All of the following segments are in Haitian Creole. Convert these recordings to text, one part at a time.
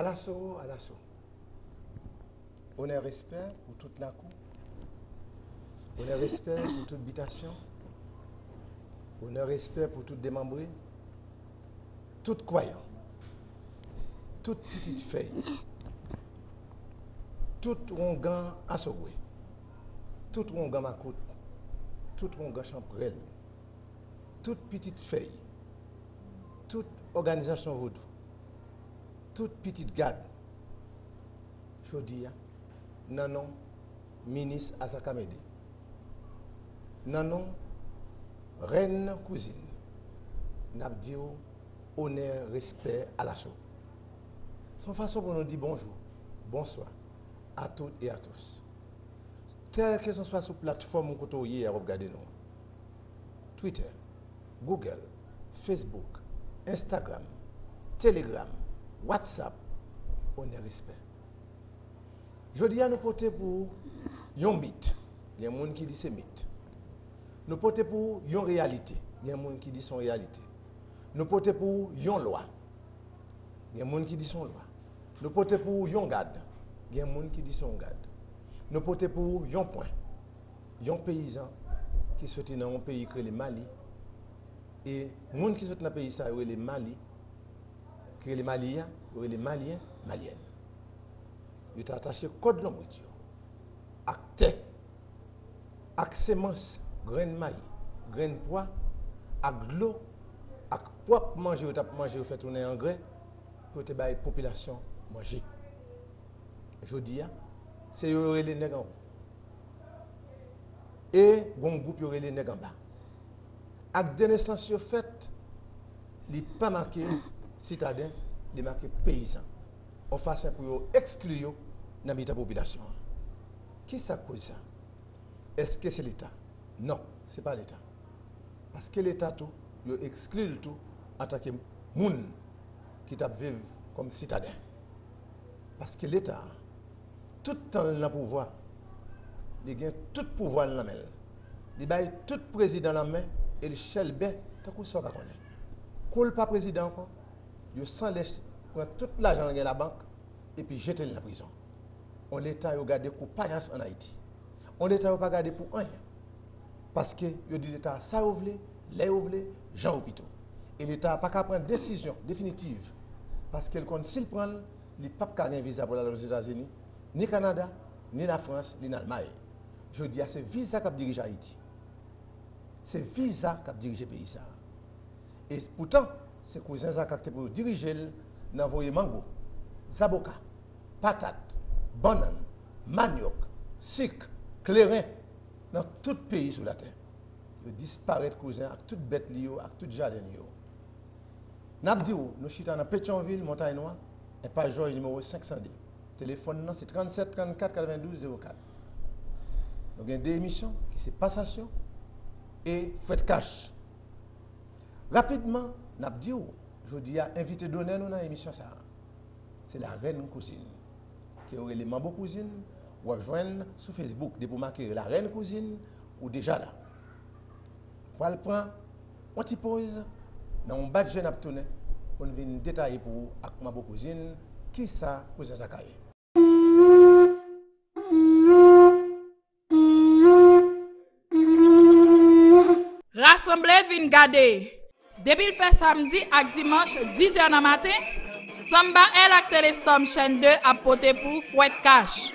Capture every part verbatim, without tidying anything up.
Alaso, alaso. Onè, respè pou tout lakou. Onè, respè pou tout bitasyon. Onè, respè pou tout demanbre. Tout kwayan. Tout pitit fèy. Tout wongan asogwe. Tout wongan makout. Tout wongan chanprèl. Tout pitit fèy. Tout òganizasyon vodou. Tout pitit gad. Jodi a, nan non minis Azaka Mede, nan non rèn kouzin, n ap di w onè, respè, alaso. Se yon fason pou nou di bonjou, bonswa, à toutes et à tous. Kèlkeswa sou platfòm kote w ye a w ap gade nou. Twitter, Google, Facebook, Instagram, Telegram, WhatsApp, onè, respè. Jodi a nou pote pou yon mit. Gen moun ki di se mit. Nou pote pou yon reyalite. Gen moun ki di se yon reyalite. Nou pote pou yon lwa. Gen moun ki di se yon lwa. Nou pote pou yon gad. Gen moun ki di se yon gad. Nou pote pou yon pwen. Yon peyizan ki soti nan yon peyi ki rele Mali. E moun ki soti nan peyi sa yo rele Mali, ki rele Mali a, yo rele Malyen, Malyèn. Yo te atache kòd lonbrit yo ak tè, ak semans, grenn mayi, grenn pwa, ak dlo, ak pwòp manje yo t ap manje, yo fè tounen angrè, pou yo te bay popilasyon manje. Jodi a, se yo yo rele nèg anwo. E gon gwoup yo rele nèg anba. Ak de nesans yo fèt, li pa make sitaden, li make peyizan. Yon fason pou yo ekskli yo nan mitan popilasyon an. Kisa k koz sa? Èske se Leta? Non, se pa Leta. Paske Leta tou, yo ekskli l tou antanke moun ki t ap viv kòm sitaden. Paske Leta a, tout tan l nan pouvwa, li gen tout pouvwa l nan men l. Li bay tout prezidan nan men e l chèlbè tankou sa w pa konnen. Kou l pa prezidan ankò, yo san lèch pran tout lajan l gen labank epi jete l nan prizon. On Leta yo gade kou payas ann Ayiti. On Leta yo pa gade pou anyen. Paske yo di Leta a sa yo vle, lè yo vle, jan yo pito. E Leta a pa ka pran desizyon definitiv, paske l konn si l pran l, li p ap ka gen viza pou l al Ozetazini, ni Kanada, ni Lafrans, ni Lalmay. Jodi a, se viza k ap dirije Ayiti. Se viza k ap dirije peyi sa a. E poutan, se kouzen Zaka ki te pou dirije l nan voye mango, zaboka, patat, bannann, manyòk, sik, kleren nan tout peyi sou latè. Yo disparèt kouzen ak tout bèt li yo, ak tout jaden li yo. N ap di w, nou chita nan Petyonvil, Montay Nwa, enpas Jòj nimewo senk san de. Telefòn nan se trannsèt trannkat katrevendouz zewo kat. Nou gen de emisyon ki se Pasasyon e Fwèt Kach. Rapidman, n ap di w, jodi a, envite donè nou nan emisyon sa a, se Larèn Kouzin, ke yo rele Manbo Kouzin, w ap jwenn sou Facebook. Depi w make Larèn Kouzin, ou deja la. Pral pran yon ti poz, nan yon bat je n ap tounen pou n vin detaye pou ou ak Manbo Kouzin, kisa Kouzen Zaka ye. Rasanble vin gade! Depi l fè samdi ak dimanch diz è nan maten, Samba L ak Telestorm Chèn de ap pote pou w Fwèt Kach.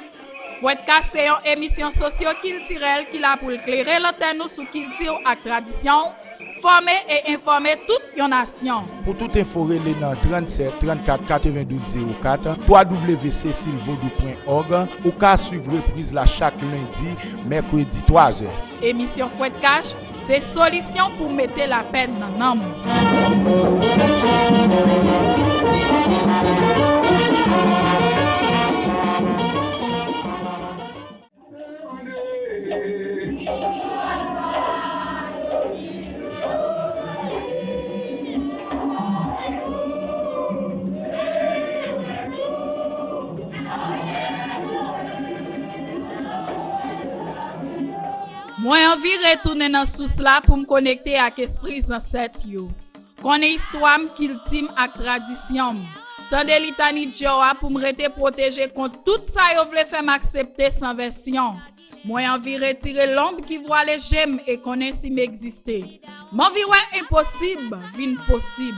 Fwèt Kach se yon emisyon sosyo-kiltirèl ki la pou l klere lantèn ou sou kilti w ak tradisyon w, fòme e enfòme tout yon nasyon. Pou tout enfo, rele nan trannsèt trannkat katrevendouz zewo kat, w w w cecilvodou pwen òg. Ou ka swiv repriz la chak lendi, mèkredi, twazè. Emisyon Fwèt Kach, se solisyon pou mete lapè nan nanm ou. Mwen anvi retounen nan sous la pou m konekte ak espri zansèt yo. Konnen istwa m, kilti m ak tradisyon m. Tande litani Djò a pou m rete pwoteje kont tout sa yo vle fè m aksepte san vèsyon. Mwen anvi retire lonb ki vwale je m e konnen si m egziste. M anvi wè enposib vin posib.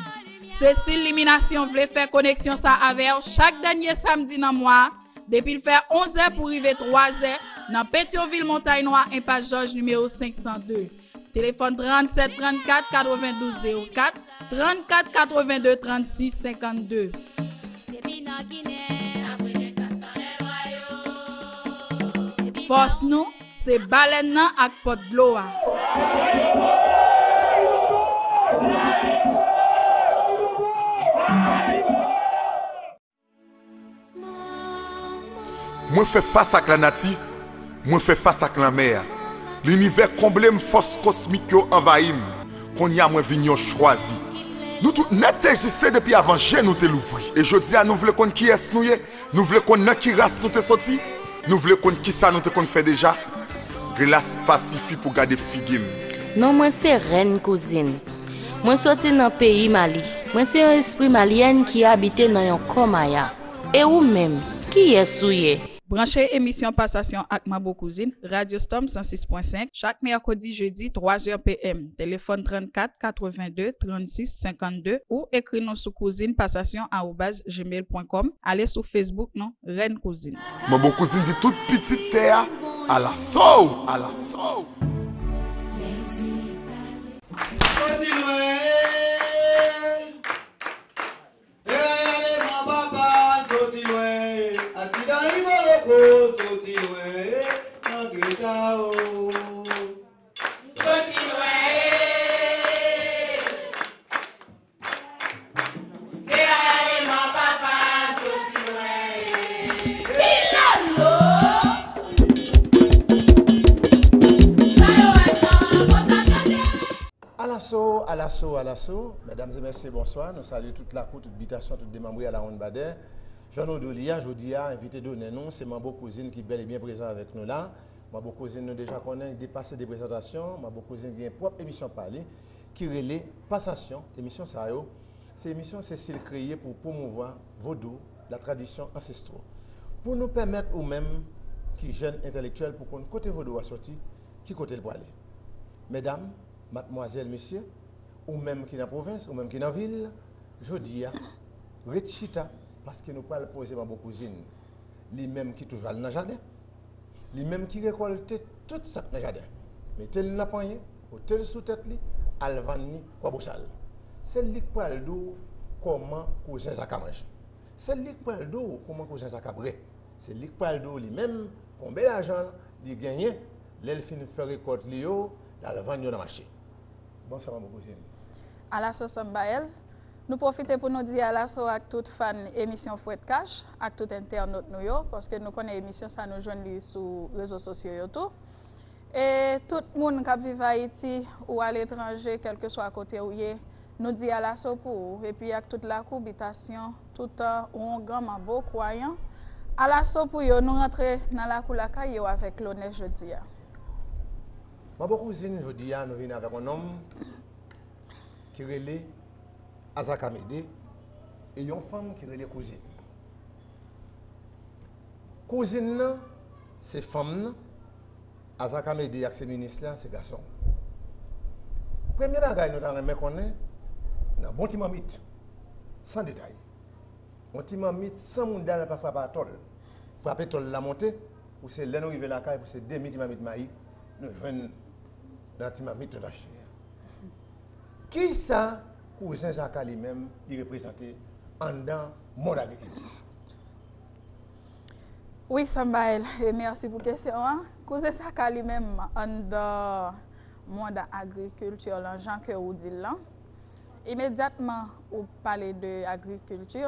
Cecile Liminasyon vle fè koneksyon sa avè w chak dènye samdi nan mwa a, depi l fè onz è pou rive twa zè, nan Petyonvil, Montay Nwa, enpas Jòj nimewo senk san de. Telefòn trannsenk trannkat katrevendouz zewo kat, trannkat katrevendouz trannsis senkannde. Fòs nou, se balèn nan ak pòt dlo a. Mwen fè fas ak lanati, mwen fè fas ak lanmè a. Linivè konble m, fòs kosmik yo anvayi m. Kounye a mwen vin yon chwazi. Nou tout nèt te egziste depi avan je nou te louvri. E jodi a nou vle konn kiyès nou ye? Nou vle konn nan ki ras nou te soti? Nou vle konn kisa nou te konn fè deja? Glas pa sifi pou gade figi m. Non mwen se Rèn Kouzin. Mwen soti nan peyi Mali. Mwen se yon espri malyèn ki abite nan yon kò maya. E ou menm, kiyès ou ye? Branche emisyon Pasasyon ak Manbo Kouzin, Radyo Storm san sis pwen senk, chak mèkredi, jedi, twa zè P M. Telefòn trannkat katrevenndez trannsis senkannde ou ekri nou sou kouzin pasasyon arobaz gmail pwen kòm, ale sou Facebook nou, Rèn Kouzin. Manbo Kouzin di tout pitit tè a, alaso, alaso. Soti lwen, e rale man papa, soti lwen, aksidan Riboloko, soti lwen, antre ta o. Soti lwen, e. Se rale man papa, soti lwen, e. Pilolo. Sa yo wè nan konsa tande. Alaso, alaso, alaso. Medam e mesye, bonswa. Nou salye tout lakou, tout bitasyon, tout demanbre a Lawonn Badè. Jan nou di w li a, jodi a, envite donè nou, se Manbo Kouzin ki bèl e byen prezan avèk nou la. Manbo Kouzin nou deja konnen, li depase de prezantasyon. Manbo Kouzin gen pwòp emisyon pa li, ki rele Pasasyon. Emisyon sa yo, se emisyon Cecile kreye pou pwomouvwa vodou, la tradisyon ansestwo. Pou nou pèmèt ou menm ki jèn entèlektyèl pou konn kote vodou a soti, ki kote l prale. Medam, madmwazèl, mesye, ou menm ki nan pwovens, ou menm ki nan vil, jodi a, ret chita, paske nou pral poze Manbo Kouzin. Li menm ki toujou al nan jaden, li menm ki rekòlte tout sa k nan jaden, mete l nan panye, pote l sou tèt li, al vann li Kwabosal. Se li k pral di w kòman kouzen Zaka manje. Se li k pral di w kòman kouzen Zaka bwè. Se li k pral di w li menm konbyen lajan li genyen lè l fin fè rekòt li yo, l al vann yo nan mache. Bonswa, Manbo Kouzin. Alaso Sanbayèl, nou pwofite pou nou di alaso ak tout fan emisyon Fwèt Kach, ak tout entènòt nou yo, paske nou konnen emisyon sa nou jwenn li sou rezo sosyo yo tou. E tout moun k ap viv Ayiti ou aletranje, kèlkeswa kote ou ye, nou di alaso pou ou, epi ak tout lakou, bitasyon, tout, euh, oungan, manbo, kwayan. Alaso pou yo, nou rantre nan lakou lakay yo avèk lonè jodi a. Manbo Kouzin, jodi a, nou vin avèk yon nonm ki rele Azaka Mede e yon fanm ki rele Kouzin. Kouzin nan, se fanm nan, Azaka Mede ak se minis la, se gason. Premye bagay nou ta renmen konnen, nan bon ti manmit, san detay. Yon ti manmit san moudal pa frape atò l. Frape tòl la monte, pou se lè nou rive lakay, pou se demi ti manmit mayi nou jwenn nan ti manmit nou t achte a. Kisa kouzen Zaka li menm li reprezante anndan mond agrikilti? Wi, Sanbayèl, e mèsi pou kesyon an. Kouzen Zaka li menm anndan mond agrikilti lan, jan ke ou di l lan, imedyatman ou pale de agrikilti,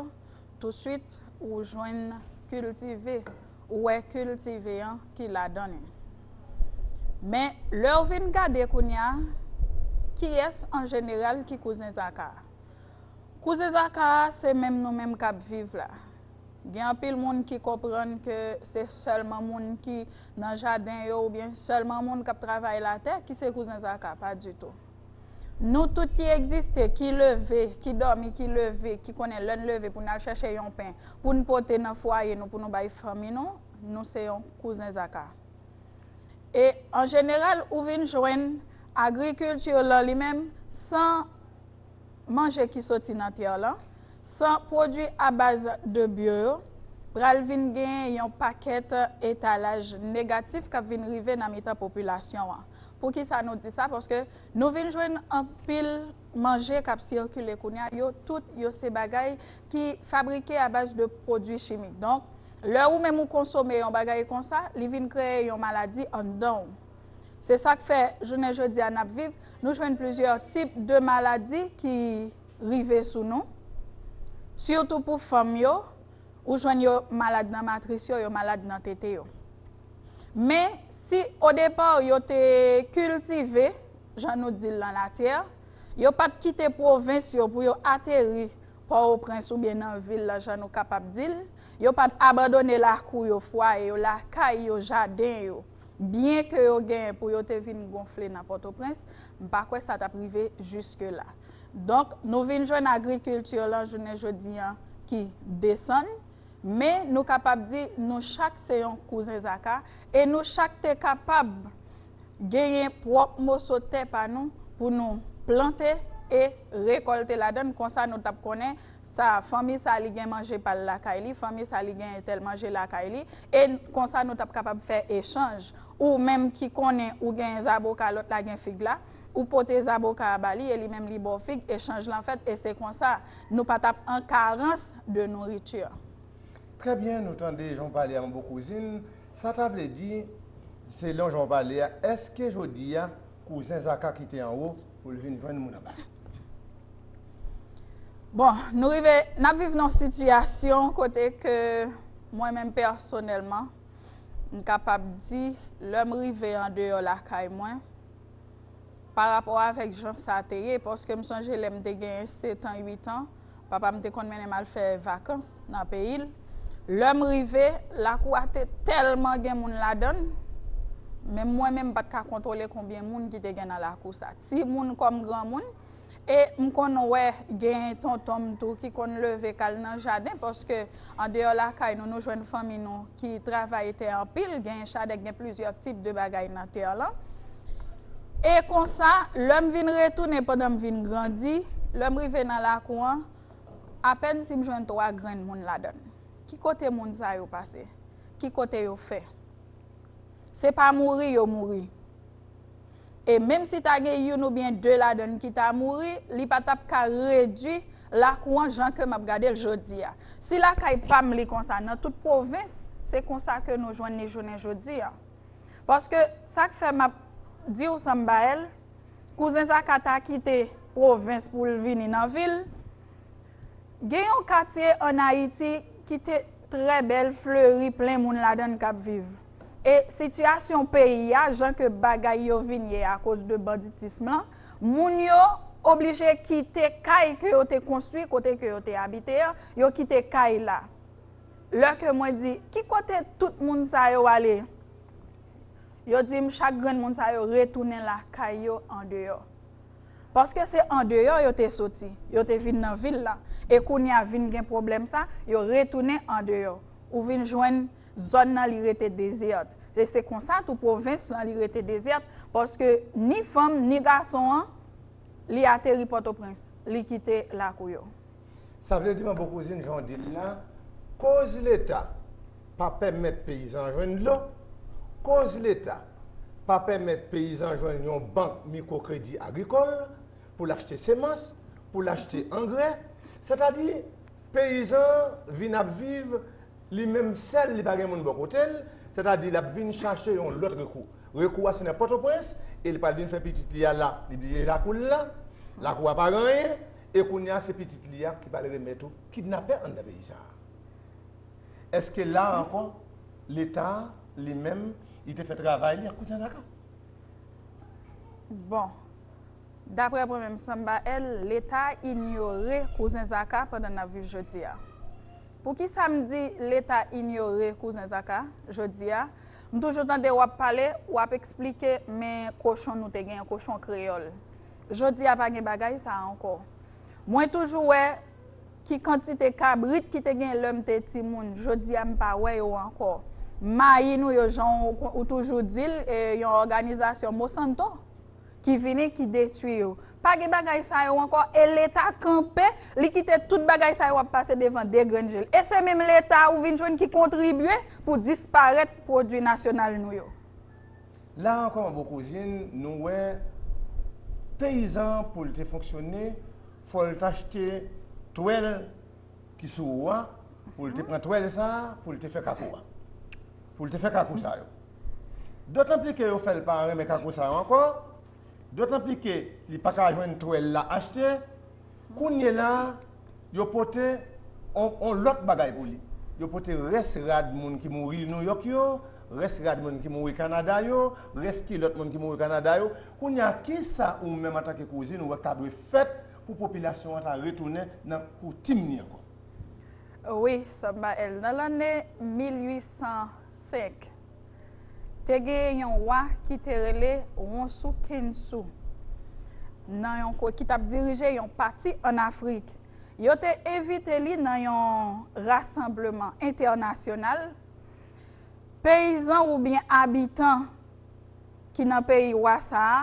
touswit ou jwenn kiltive, ou wè kiltive an ki ladan li. Men, lè w vin gade kounye a, kiyès an jeneral ki kouzen Zaka? Kouzen Zaka a, se menm nou menm k ap viv la. Gen anpil moun ki konprann ke se sèlman moun ki nan jaden yo oubyen sèlman moun k ap travay latè ki se kouzen Zaka, pa ditou. Nou tout ki egziste, ki leve, ki dòmi, ki leve, ki konnen lè n leve pou n al chèche yon pen, pou n pote nan fwaye nou, pou nou bay fanmi nou, nou se yon kouzen Zaka. E an jeneral, ou vin jwenn agrikilti lan li menm san manje ki soti nan tè lan, san pwodui a baz de byo yo, pral vin gen yon pakèt etalaj negatif k ap vin rive nan mitan popilasyon an. Poukisa nou di sa? Paske nou vin jwenn anpil manje k ap sikile kounye a, yo tout yo se bagay ki fabrike a baz de pwodui chimik. Donk, lè ou menm ou konsome yon bagay konsa, li vin kreye yon maladi anndan w. Se sa k fè, jounen jodi a n ap viv, nou jwenn plizyè tip de maladi ki rive sou nou, sitou pou fanm yo, ou jwenn yo malad nan matris yo, yo malad nan tete yo. Men, si odepa yo te kiltive, jan nou di l nan latè, yo pa t kite pwovens yo pou yo ateri Pòtoprens oubyen nan vil lan, jan nou kapab di l, yo pa t abandone lakou yo, fwaye yo, lakay yo, jaden yo, byen ke yo genyen pou yo te vin gonfle nan Pòtoprens, m pa kwè sa t ap rive jiske la. Donk, nou vin jwenn agrikilti lan jounen jodi an ki desann, men nou kapab di nou chak se yon kouzen Zaka, e nou chak te kapab genyen pwòp moso tè pa nou pou nou plante e rekòlte ladan l. Konsa nou t ap konnen sa, fanmi sa li gen manje pa l lakay li, fanmi sa li gen tèl manje lakay li, e konsa nou t ap kapab fè echanj. Ou menm ki konnen ou gen zaboka, lòt la gen fig la, ou pote zaboka a ba li e li menm li ba w fig, echanj lan fèt, e se konsa nou pa t ap an karans de nouriti. Trè byen, nou tande jan w pale a, mon bon kouzin. Sa ta vle di, selon jan w pale a, èske jodi a, kouzen Zaka kite anwo pou l vin jwenn moun anba? Bon, nou rive, n ap viv nan yon sitiyasyon kote ke mwen menm pèsonèlman, m kapab di, lè m rive andeyò lakay mwen, pa rapò avèk jan sa te ye, paske m sonje lè m te gen sèt an, uit an, papa m te konn mennen m al fè vakans nan peyi l. Lè m rive, lakou a te tèlman gen moun ladan l, men mwen menm m pa t ka kontwole konbyen moun ki te gen nan lakou sa. Timoun kòm granmoun, e m konn wè gen tonton m tou ki konn leve k al nan jaden, paske andeyò lakay nou, nou jwenn fanmi nou ki travay tè anpil, gen chadèk, gen plizyè tip de bagay nan tè lan. E konsa, lè m vin retounen pandan m vin grandi, lè m rive nan lakou an, apèn si m jwenn twa grenn moun ladan l. Ki kote moun sa yo pase? Ki kote yo fè? Se pa mouri yo mouri. E menm si ta gen youn oubyen de ladan l ki ta mouri, li pa t ap ka redui lakou an jan ke m ap gade l jodi a. Si lakay pa m li konsa, nan tout pwovens, se konsa ke nou jwenn li jounen jodi a. Paske sa k fè m ap di w Sanbaèl, kouzen Zaka ta kite pwovens pou l vini nan vil. Gen yon katye ann Ayiti ki te trè bèl, fleri, plen moun ladan l k ap viv. E sitiyasyon peyi a, jan ke bagay yo vin ye akoz de banditism lan, moun yo oblije kite kay ke yo te konstwi, kote ke yo te abite an, yo kite kay la. Lè ke mwen di, ki kote tout moun sa yo ale? Yo di m chak grenn moun sa yo retounen lakay yo andeyò. Paske se andeyò yo te soti, yo te vin nan vil la. E kounye a vin gen pwoblèm sa, yo retounen andeyò. Ou vin jwenn zòn nan li rete dezèt. E se konsa tou pwovens lan li rete dezèt, paske ni fanm ni gason an, li ateri Pòtoprens, li kite lakou yo. Sa vle di, manbo kouzin, jan w di l la, koz Leta pa pèmèt peyizan an jwenn dlo, koz Leta pa pèmèt peyizan jwenn yon bank mikwokredi agrikòl pou l achte semans, pou l achte angrè, sètadi peyizan an vin ap viv li menm sèl, li pa gen moun bò kote l, sètadi l ap vin chache yon lòt rekou. Rekou a se nan Pòtoprens, e li pral vin fè pitit li a la, li bliye lakou l la, lakou a pa gen anyen, e kounye a se pitit li a ki pral remèt ou kidnapè anndan peyi sa a. Èske la ankò, Leta a, li menm, li te fè travay li ak kouzen Zaka? Bon, daprè mwen menm, Sanbaèl, Leta inyore kouzen Zaka pandan n ap viv jodi a. Poukisa m di Leta inyore kouzen Zaka jodi a? M toujou tande w ap pale, w ap eksplike, men kochon nou te genyen, kochon kreyòl. Jodi a pa gen bagay sa ankò. Mwen toujou wè ki kantite kabrit ki te gen lè m te timoun, jodi a m pa wè yo ankò. Mayi nou yo, jan ou, ou toujou di l, e, yon òganizasyon Monsanto ki vini, ki detwi yo. Pa gen bagay sa yo ankò, e Leta kanpe, li kite tout bagay sa yo ap pase devan de grenn je l. E se menm Leta ou vin jwenn ki kontribye pou disparèt pwodui nasyonal nou yo. La ankò, Manbo Kouzin, nou wè peyizan pou l te fonksyone, fò l t achte twèl ki sou ou a, pou l te pran twèl sa a, pou l te fè kako a. Pou l te fè kako sa yo. Dotan pli ke yo fè l pa renmen kako sa yo ankò, dotan pli ke li pa ka jwenn twèl la achte, kounye la a, yo pote on, on lòt bagay pou li. Yo pote rès rad moun ki mouri Nouyòk yo, rès rad moun ki mouri Kanada yo, rès kilòt moun ki mouri Kanada yo. Kounye a, kisa ou menm antanke kouzin ou wè k ta dwe fèt pou popilasyon an ta retounen nan koutim ni ankò? Wi, Samba L. Nan lanne mil uit san senk, te gen yon wa ki te rele Wonsou Kensou, nan yon ko-, ki t ap dirije yon pati ann Afrik. Yo te envite li nan yon rasanbleman entènasyonal. Peyizan oubyen abitan ki nan peyi wa sa a,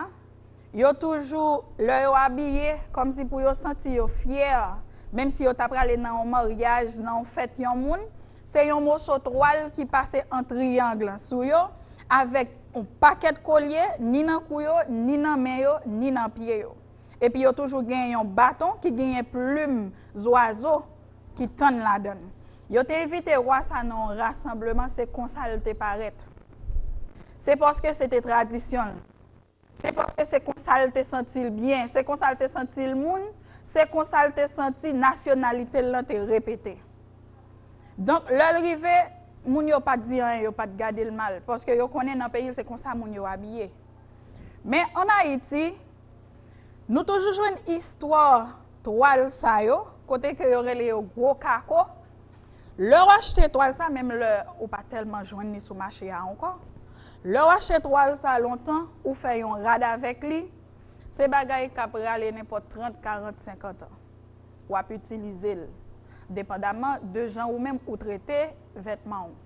yo toujou, lè yo abiye, kòmsi pou yo santi yo fyè, menm si yo ta prale nan yon maryaj, nan yon fèt yon moun, se yon moso twal ki pase an triyang sou yo, avèk yon pakèt kolye, ni nan kou yo, ni nan men yo, ni nan pye yo. Epi yo toujou gen yon baton ki genyen plim zwazo ki tann ladan l. Yo te envite wa sa nan yon rasanbleman, se konsa l te parèt. Se paske se te tradisyon l. Se paske se konsa l te santi l byen, se konsa l te santi l moun, se konsa l te santi nasyonalite l lan te repete. Donk, lè l rive, moun yo pa t di anyen, yo pa t gade l mal, paske yo konnen nan peyi l se konsa moun yo abiye. Men ann Ayiti, nou toujou jwenn istwa twal sa yo, kote ke yo rele yo gwo kako. Lè w achte twal sa, menm lè ou pa tèlman jwenn li sou mache a ankò, lè w achte twal sa lontan, ou fè yon rad avèk li, se bagay k ap rale nenpòt trant, karant, senkant an. W ap itilize l, depandaman de jan ou menm ou trete vètman w.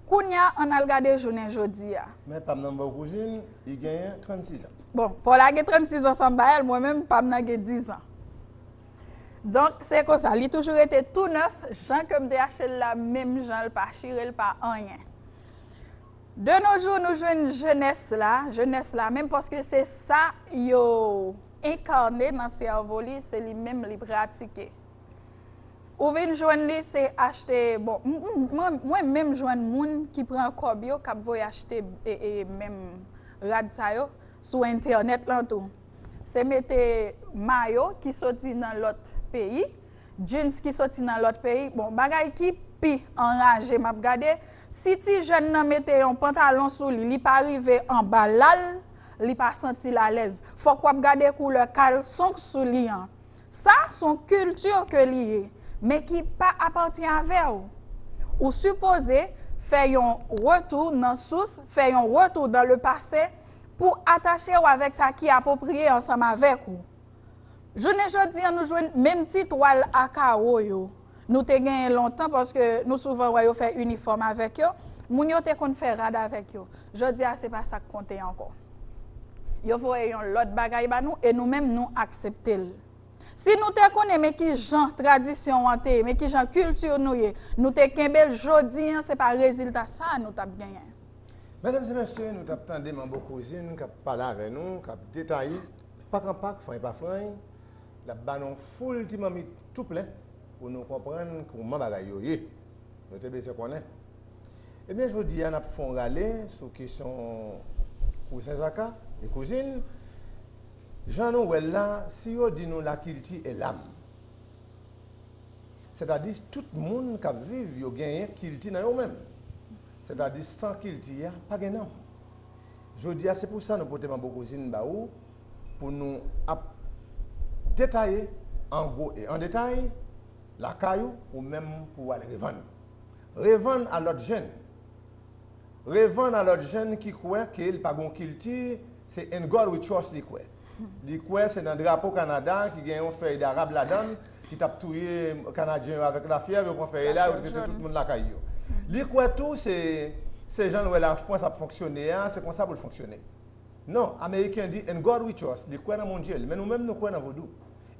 Kounye a, ann al gade jounen jodi a. Men pa m nan bò kouzin, li genyen trannsis an. Bon, pa w la gen trannsis an, Samba L, mwen menm, pa m nan gen diz an. Donk, se konsa, li toujou rete tou nèf, jan ke m te achte l la, menm jan l pa chire, l pa anyen. De nos jours, nou jwenn jenès la, jenès la menm, paske se sa yo enkane nan sèvo li, se li menm li pratike. Ou vin jwenn li, se achte, bon, m, m, mwen, mwen menm jwenn moun ki pran kòb yo, k ap voye achte, e, e, menm rad sa yo sou entènèt lan tou. Se mete mayo ki soti nan lòt peyi, jeans ki soti nan lòt peyi. Bon, bagay ki pi anraje m ap gade, si ti jèn nan mete yon pantalon sou li, li pa rive anba lal, li pa santi l alèz. Fòk w ap gade koulè kalson k sou li an. Sa s on kilti ke li ye, men ki pa apati avè w. Ou sipoze fè yon retou nan sous, fè yon retou dan le pase pou atache w avèk sa ki apwopriye ansanm avèk ou. Jounen jodi an, nou jwenn menm ti twal a kawo yo. Nou te genyen lontan, paske nou souvan wè yo fè inifòm avèk yo. Moun yo te konn fè rad avèk yo. Jodi a, se pa sa k konte ankò. Yo voye yon lòt bagay ba nou e nou menm, nou aksepte l. Si nou te konnen men ki jan tradisyon an te ye, men ki jan kilti nou ye, nou te kenbe l, jodi an, se pa rezilta sa a nou t ap genyen. Medam e mesye, nou t ap tande Manbo Kouzin k ap pale avè nou, k ap detaye, pak an pak, franny pa franny, l ap ba nou foul ti mamit tou plen pou nou konprann kouman bagay yo ye. Nou te bezwen konnen. Ebyen, jodi a, n ap fè yon rale sou kesyon kouzen Zaka e kouzin. Jan nou wè l la, si yo di nou la kilti e lam, sètadi tout moun k ap viv, yo genyen kilti nan yo menm. Sètadi san kilti a, pa gen nanm. Jodi a, se pou sa nou pote Manbo Kouzin ba ou, pou nou ap detaye, an gwo e an detay, lakay ou, ou menm pou w al revann. Revann a lòt jèn. Revann a lòt jèn ki kwè ke l pa gon kilti, se In God We Trust li kwè. Li kwè se nan drapo Kanada ki gen yon fèy darab ladan l, ki t ap touye Kanadyen yo avèk lafyèv, yo pran fèy la, yo trete tout moun lakay yo. Li kwè tou se, se jan l wè Lafrans ap fonksyone a, se konsa pou l fonksyone. Non, Ameriken di, "In God we trust," li kwè nan Bondye l, men nou menm nou kwè nan vodou.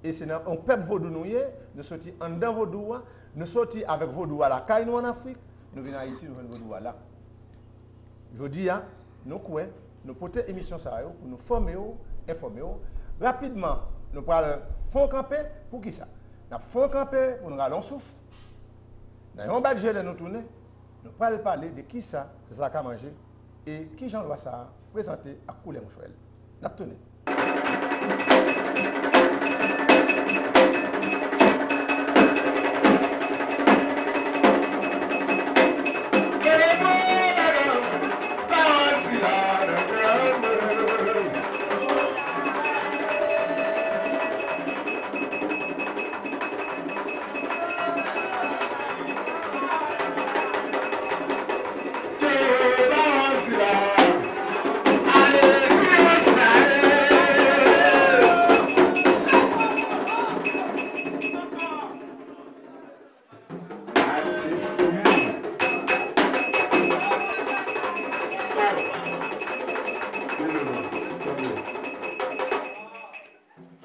E se nan yon pèp vodou nou ye, nou soti anndan vodou a, nou soti avèk vodou a lakay nou ann Afrik, nou vin Ayiti, nou jwenn vodou a la. Jodi a, nou kwè, nou pote emisyon sa yo pou nou fòme w, enfòme w. Rapidman, nou pral fè yon kanpe. Poukisa? N ap fè yon kanpe pou nou rale yon souf. Nan yon bat je lè nou tounen, nou pral pale de kisa zaka manje e kijan lwa sa a prezante ak koulè mouchwè l. N ap tounen.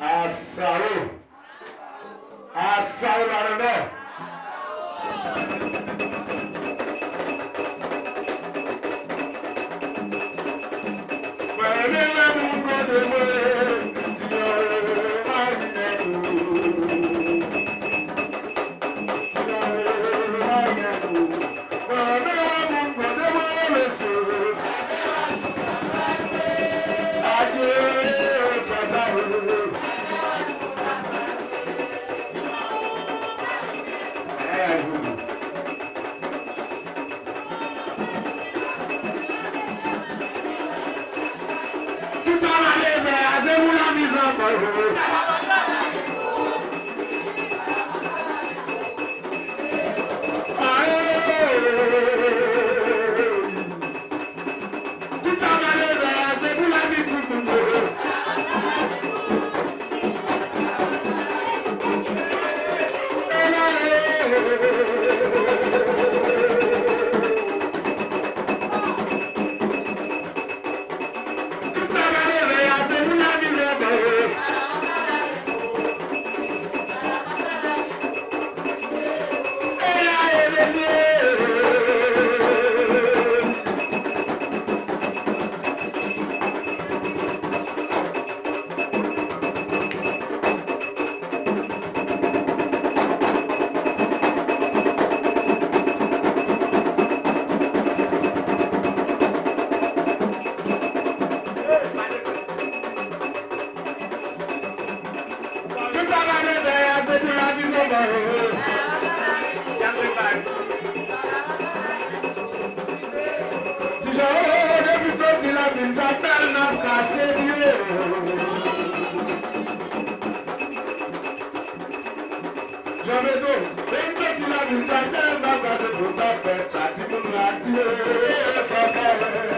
Asao. Asao la nan nò. Mwen renmen wè moun kote mwen, ti yo, marinèt ou. Ti yo, marinèt ou. Mwen renmen wè moun kote mwen, mesye. Adye, sa, sa, yo. Ayayay, Vodou. Tout sa va leve a, se pou la miz an kò yo. Aye. Tout sa va leve a, se pou la miz an kò yo. Tout sa va leve a, se pou la miz an kò yo. Y ap fè bay. Ti Jan, o, o, o, depi w soti la vin Jakmèl, n ap kase pye. Jan Petro, depi w soti la vin Jakmèl, n ap kase pou sa fè sa, timoun la di, e, sa, sa, e.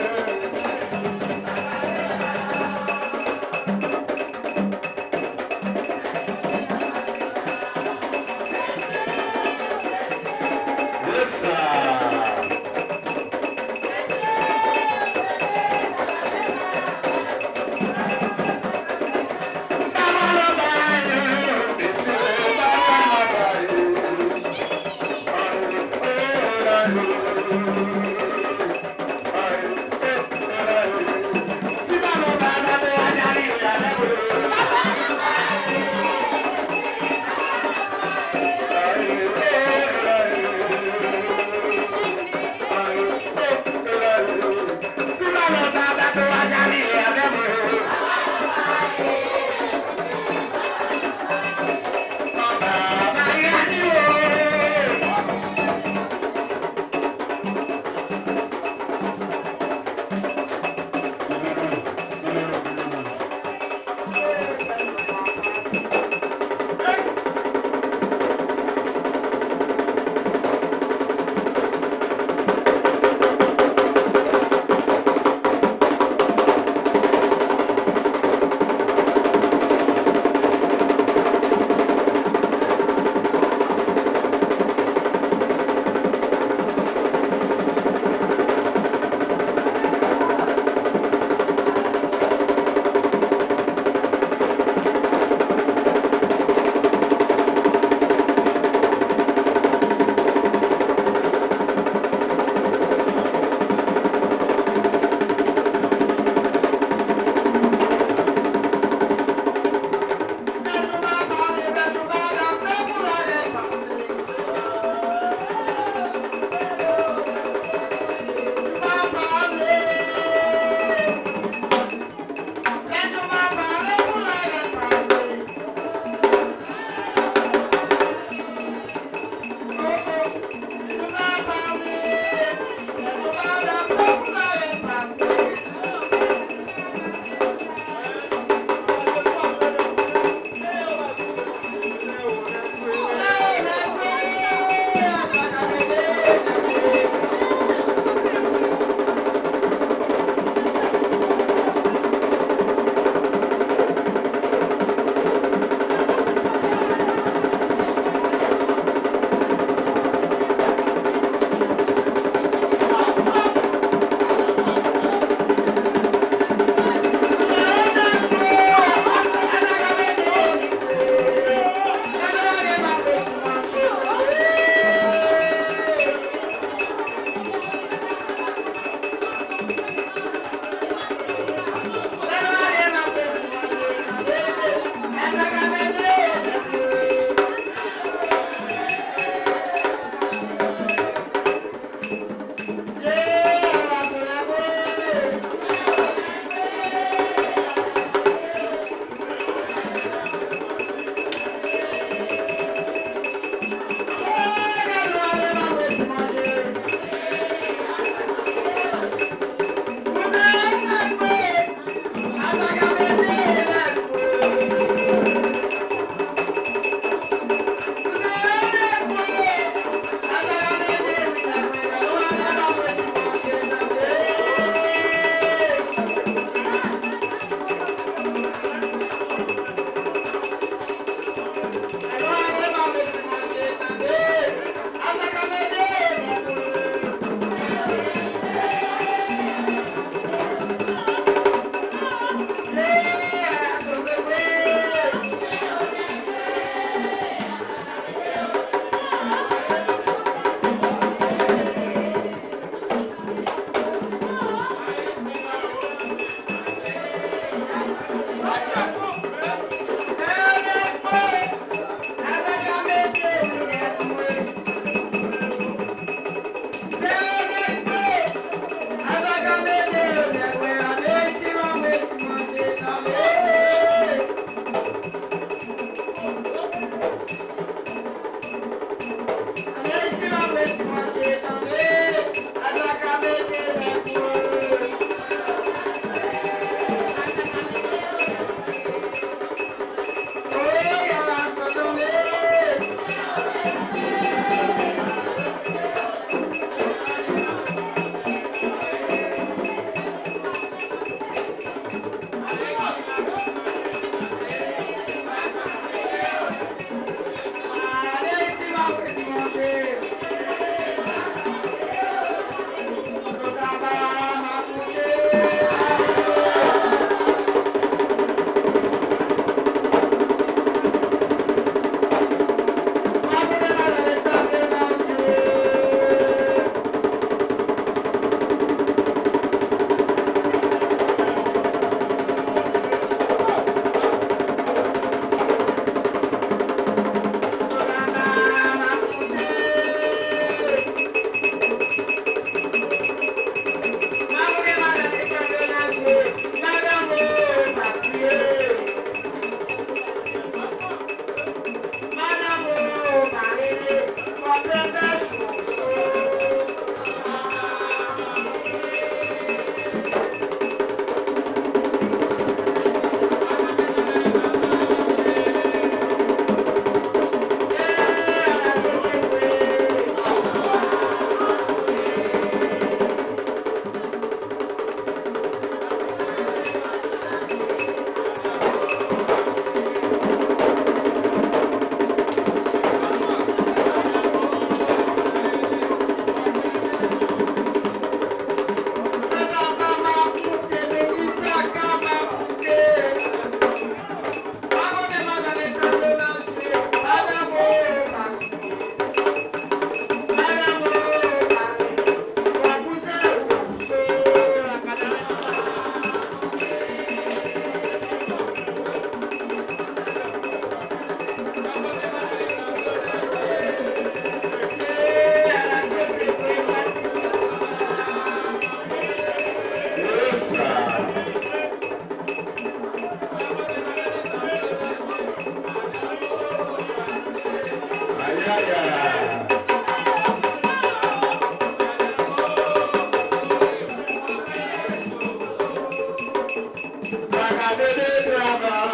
Sa ka mete travay.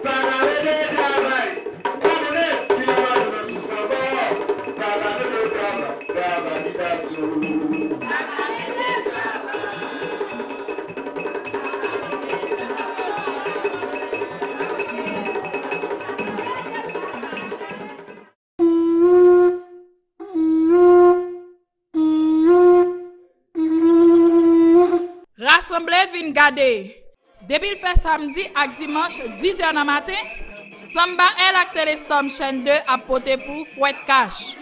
Sa ka mete travay. Abone, ki la ba nou nan sou sanbò. Sa ka mete travay. Travay, bitasyon. Rasanble vin gade. Depi l fè samdi ak dimanch diz è nan maten, Samba L ak Telestorm chèn de ap pote pou w Fwèt Kach.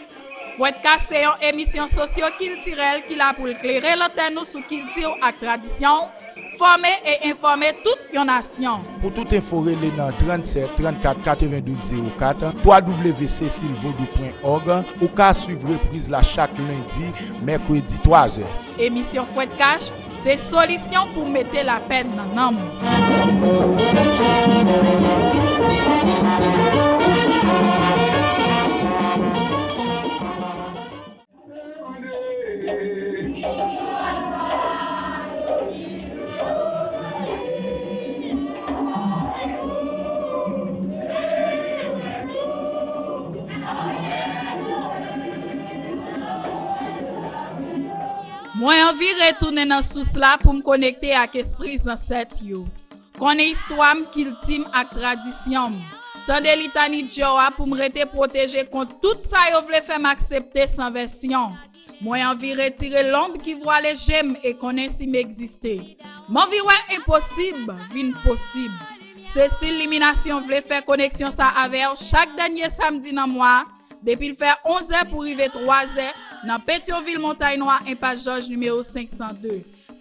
Fwèt Kach se yon emisyon sosyo-kiltirèl ki la pou l klere lantèn ou sou kilti w ak tradisyon w, fòme e enfòme tout yon nasyon. Pou tout enfo, rele nan trannsèt trannkat katrevendouz zewo kat, w w w cecilvodou pwen òg. Ou ka swiv repriz la chak lendi, mèkredi, twa zè. Emisyon Fwèt Kach, se solisyon pou mete lapè nan nanm ou. Mwen anvi retounen nan sous la pou m konekte ak espri zansèt yo. Konnen istwa m, kilti m ak tradisyon m. Tande litani Djò a pou m rete pwoteje kont tout sa yo vle fè m aksepte san vèsyon. Mwen anvi retire lonb ki vwale je m e konnen si m egziste. M anvi wè enposib vin posib. Se si Liminasyon vle fè koneksyon sa avè w chak dènye samdi nan mwa a, depi l fè onz è pou rive twa zè, nan Petyonvil, Montay Nwa, enpas Jòj nimewo senk san de.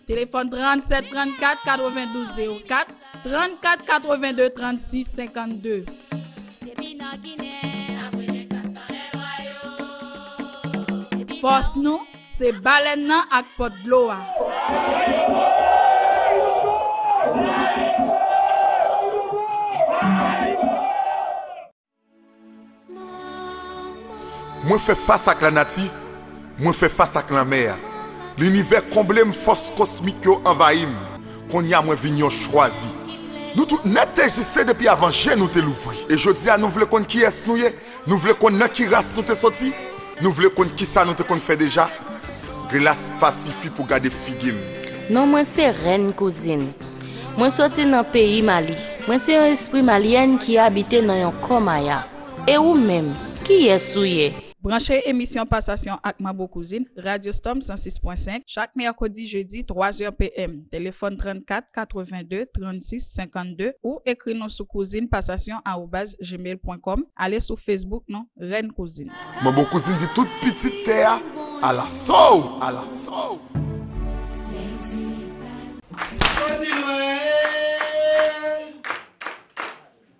Telefòn trannsèt trannkat katrevendouz zewo kat, trannkat katrevende trannsis senkannde. Fòs nou, se balèn nan ak pòt dlo a. Mwen fè fas ak lanati, mwen fè fas ak lanmè a. Linivè konble m, fòs kosmik yo anvayi m. Kounye a mwen vin yon chwazi. Nou tout nèt te egziste depi avan je nou te louvri. E jodi a nou vle konn kiyès nou ye? Nou vle konn nan ki ras nou te soti? Nou vle konn kisa nou te konn fè deja? Glas pa sifi pou gade figi m. Non mwen se Rèn Kouzin. Mwen soti nan peyi Mali. Mwen se yon espri malyèn ki abite nan yon kò maya. E ou menm, kiyès ou ye? Branche emisyon Pasasyon ak Manbo Kouzin, Radyo Storm san sis pwen senk, chak mèkredi, jedi, twa zè P M. Telefòn trannkat katrevende trannsis senkannde ou ekri nou sou kouzin pasasyon arobaz gmail pwen kòm. Ale sou Facebook nou, Rèn Kouzin. Manbo Kouzin di tout pitit tè a, alaso, alaso. Soti lwen,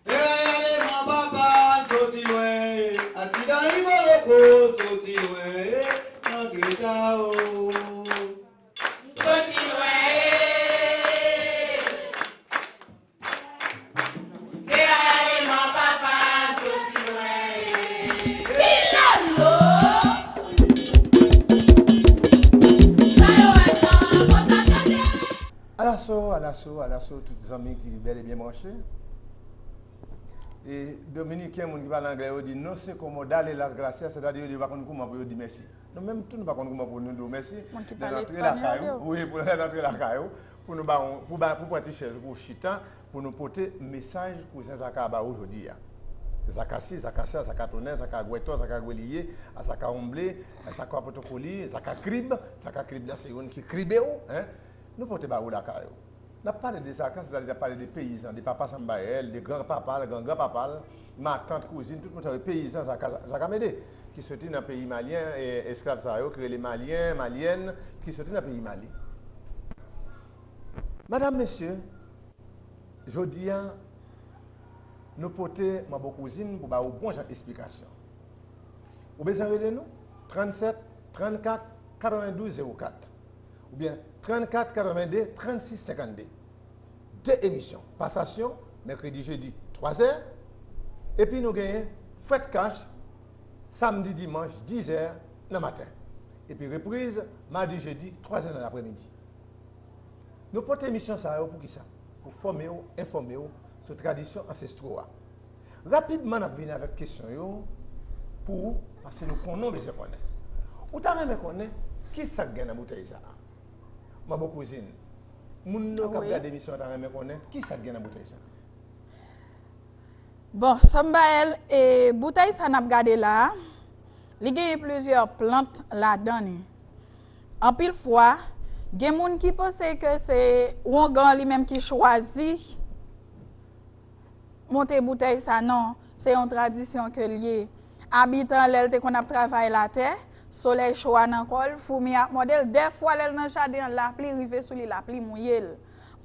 e rale man papa, soti lwen, atidan iboloko, soti lwen, nan treta o. Soti lwen, e. Se rale man papa, soti lwen, e. Pilalo! Sa yo wè tan konsa tande. Alaso, alaso, alaso, tout zanmi ki bèl e byen branche. E Dominiken, moun ki pale anglè, yo di no sé cómo darle las gracias, sètadi yo di yo pa konn kouman pou yo di mèsi. Nou menm tou, nou pa konn kouman pou nou di w mèsi. Moun ki pale espanyòl yo. Wi, pou lè rantre lakay ou, pou nou ba w, pou ba, pou pran ti chèz ou pou w chita, pou nou pote mesaj kouzen Zaka ba ou jodi a. Zaka si, Zaka sa, Zaka tonè, Zaka gwètò, Zaka gweliye, a Zaka onble, a Zaka pwotokoli, Zaka krib, Zaka krib la se youn ki kribe w, en. Nou pote ba ou lakay ou. N ap pale de Zaka, sètadi n ap pale de peyizan, de papa Sanbayèl, de gran papa l, gran gran papa l, matant, kouzin, tout moun sa yo, peyizan Zaka, Zaka Mede, ki soti nan peyi malyen, e, esklav sa yo, ki rele malyen, malyèn, ki soti nan peyi Mali. Madam, mesye, jodi a, nou pote Manbo Kouzin pou ba ou bon jan esplikasyon. Ou bezwen rele nou? Trannsèt, trannkat, katrevendouz zewo kat. Oubyen trannkat, katrevende, trannsis senkannde. De emisyon. Pasasyon, mèkredi, jedi, twa zè. Epi nou genyen Fwèt Kach, samdi, dimanch, diz è nan maten. Epi repriz, madi, jedi, twa zè nan lapremidi. Nou pote emisyon sa yo pou kisa? Pou fòme w, enfòme w sou tradisyon ansestro a. Rapidman, n ap vini avèk kesyon yo pou ou, paske nou konnen w bezwen konnen. Ou ta renmen konnen ki sa k gen nan boutèy sa a? Manbo Kouzin, moun yo k ap gade emisyon an ta renmen konnen ki sa k gen nan boutèy sa a? Bon, Sanbael, e boutèy sa n ap gade la a, li genyen plizyè plant ladan li. Anpil fwa, gen moun ki panse ke se wongan an li menm ki chwazi monte boutèy sa. Non, se yon tradisyon ke l ye. Abitan, lè l te konn ap travay latè, solèy cho a nan kò l, foumi ap mòde l. Dèfwa, lè l nan jaden an, lapli rive sou li, lapli mouye l.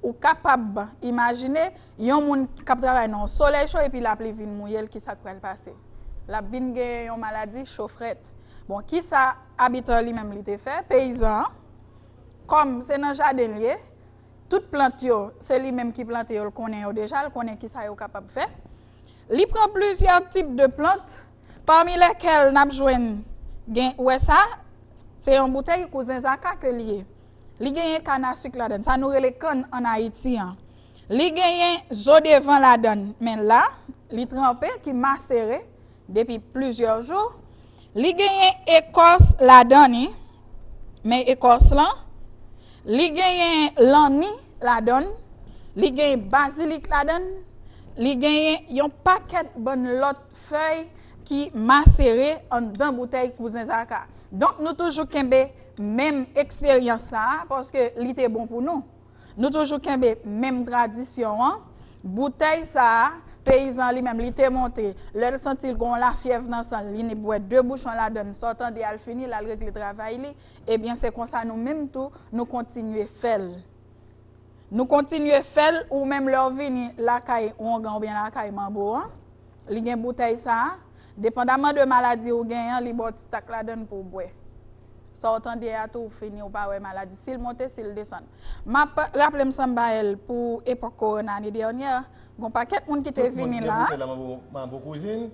Ou kapab imajine yon moun k ap travay nan yon solèy cho epi lapli vin mouye l, kisa k pral pase? L ap vin gen yon maladi cho frèt. Bon, kisa abitan li menm li te fè? Peyizan an, kòm se nan jaden l ye, tout plant yo, se li menm ki plante yo, l konnen yo deja, l konnen kisa yo kapab fè. Li pran plizyè tip de plant, pami lèkèl n ap jwenn, gen, ou wè sa, se yon boutèy kouzen zaka ke li ye. Li genyen kann a sik ladan l, sa nou rele kann ann Ayiti an. Li genyen zo devan ladan l, men la, li tranpe, ki masere depi plizyè jou. Li genyen ekòs ladan li, men ekòs lan. Li genyen lanni ladan l. Li genyen bazilik ladan l. Li genyen yon pakèt bann lòt fèy ki masere anndan boutèy kouzen zaka. Donk, nou toujou kenbe menm eksperyans sa a, paske li te bon pou nou. Nou toujou kenbe menm tradisyon an. Boutèy sa a, peyizan an li menm, li te monte, lè l santi l gen yon lafyèv nan san l, li ni bwè de bouchon ladan l, sa w tande a l fini, l al regle travay li. Ebyen, se konsa nou menm tou, nou kontinye fè l. Nou kontinye fè l, ou menm lè w vini lakay wongan oubyen lakay manbo an, li gen boutèy sa a, depandaman de maladi ou genyen an, li ba w ti tak ladan l pou w bwè. Sa w tande a tou, ou fini, ou pa wè maladi, si l monte, si l desann. M ap raple m Sanbael pou epòk kowona ane dènyè, gen yon pakèt moun ki te vini la. Manbo Kouzin,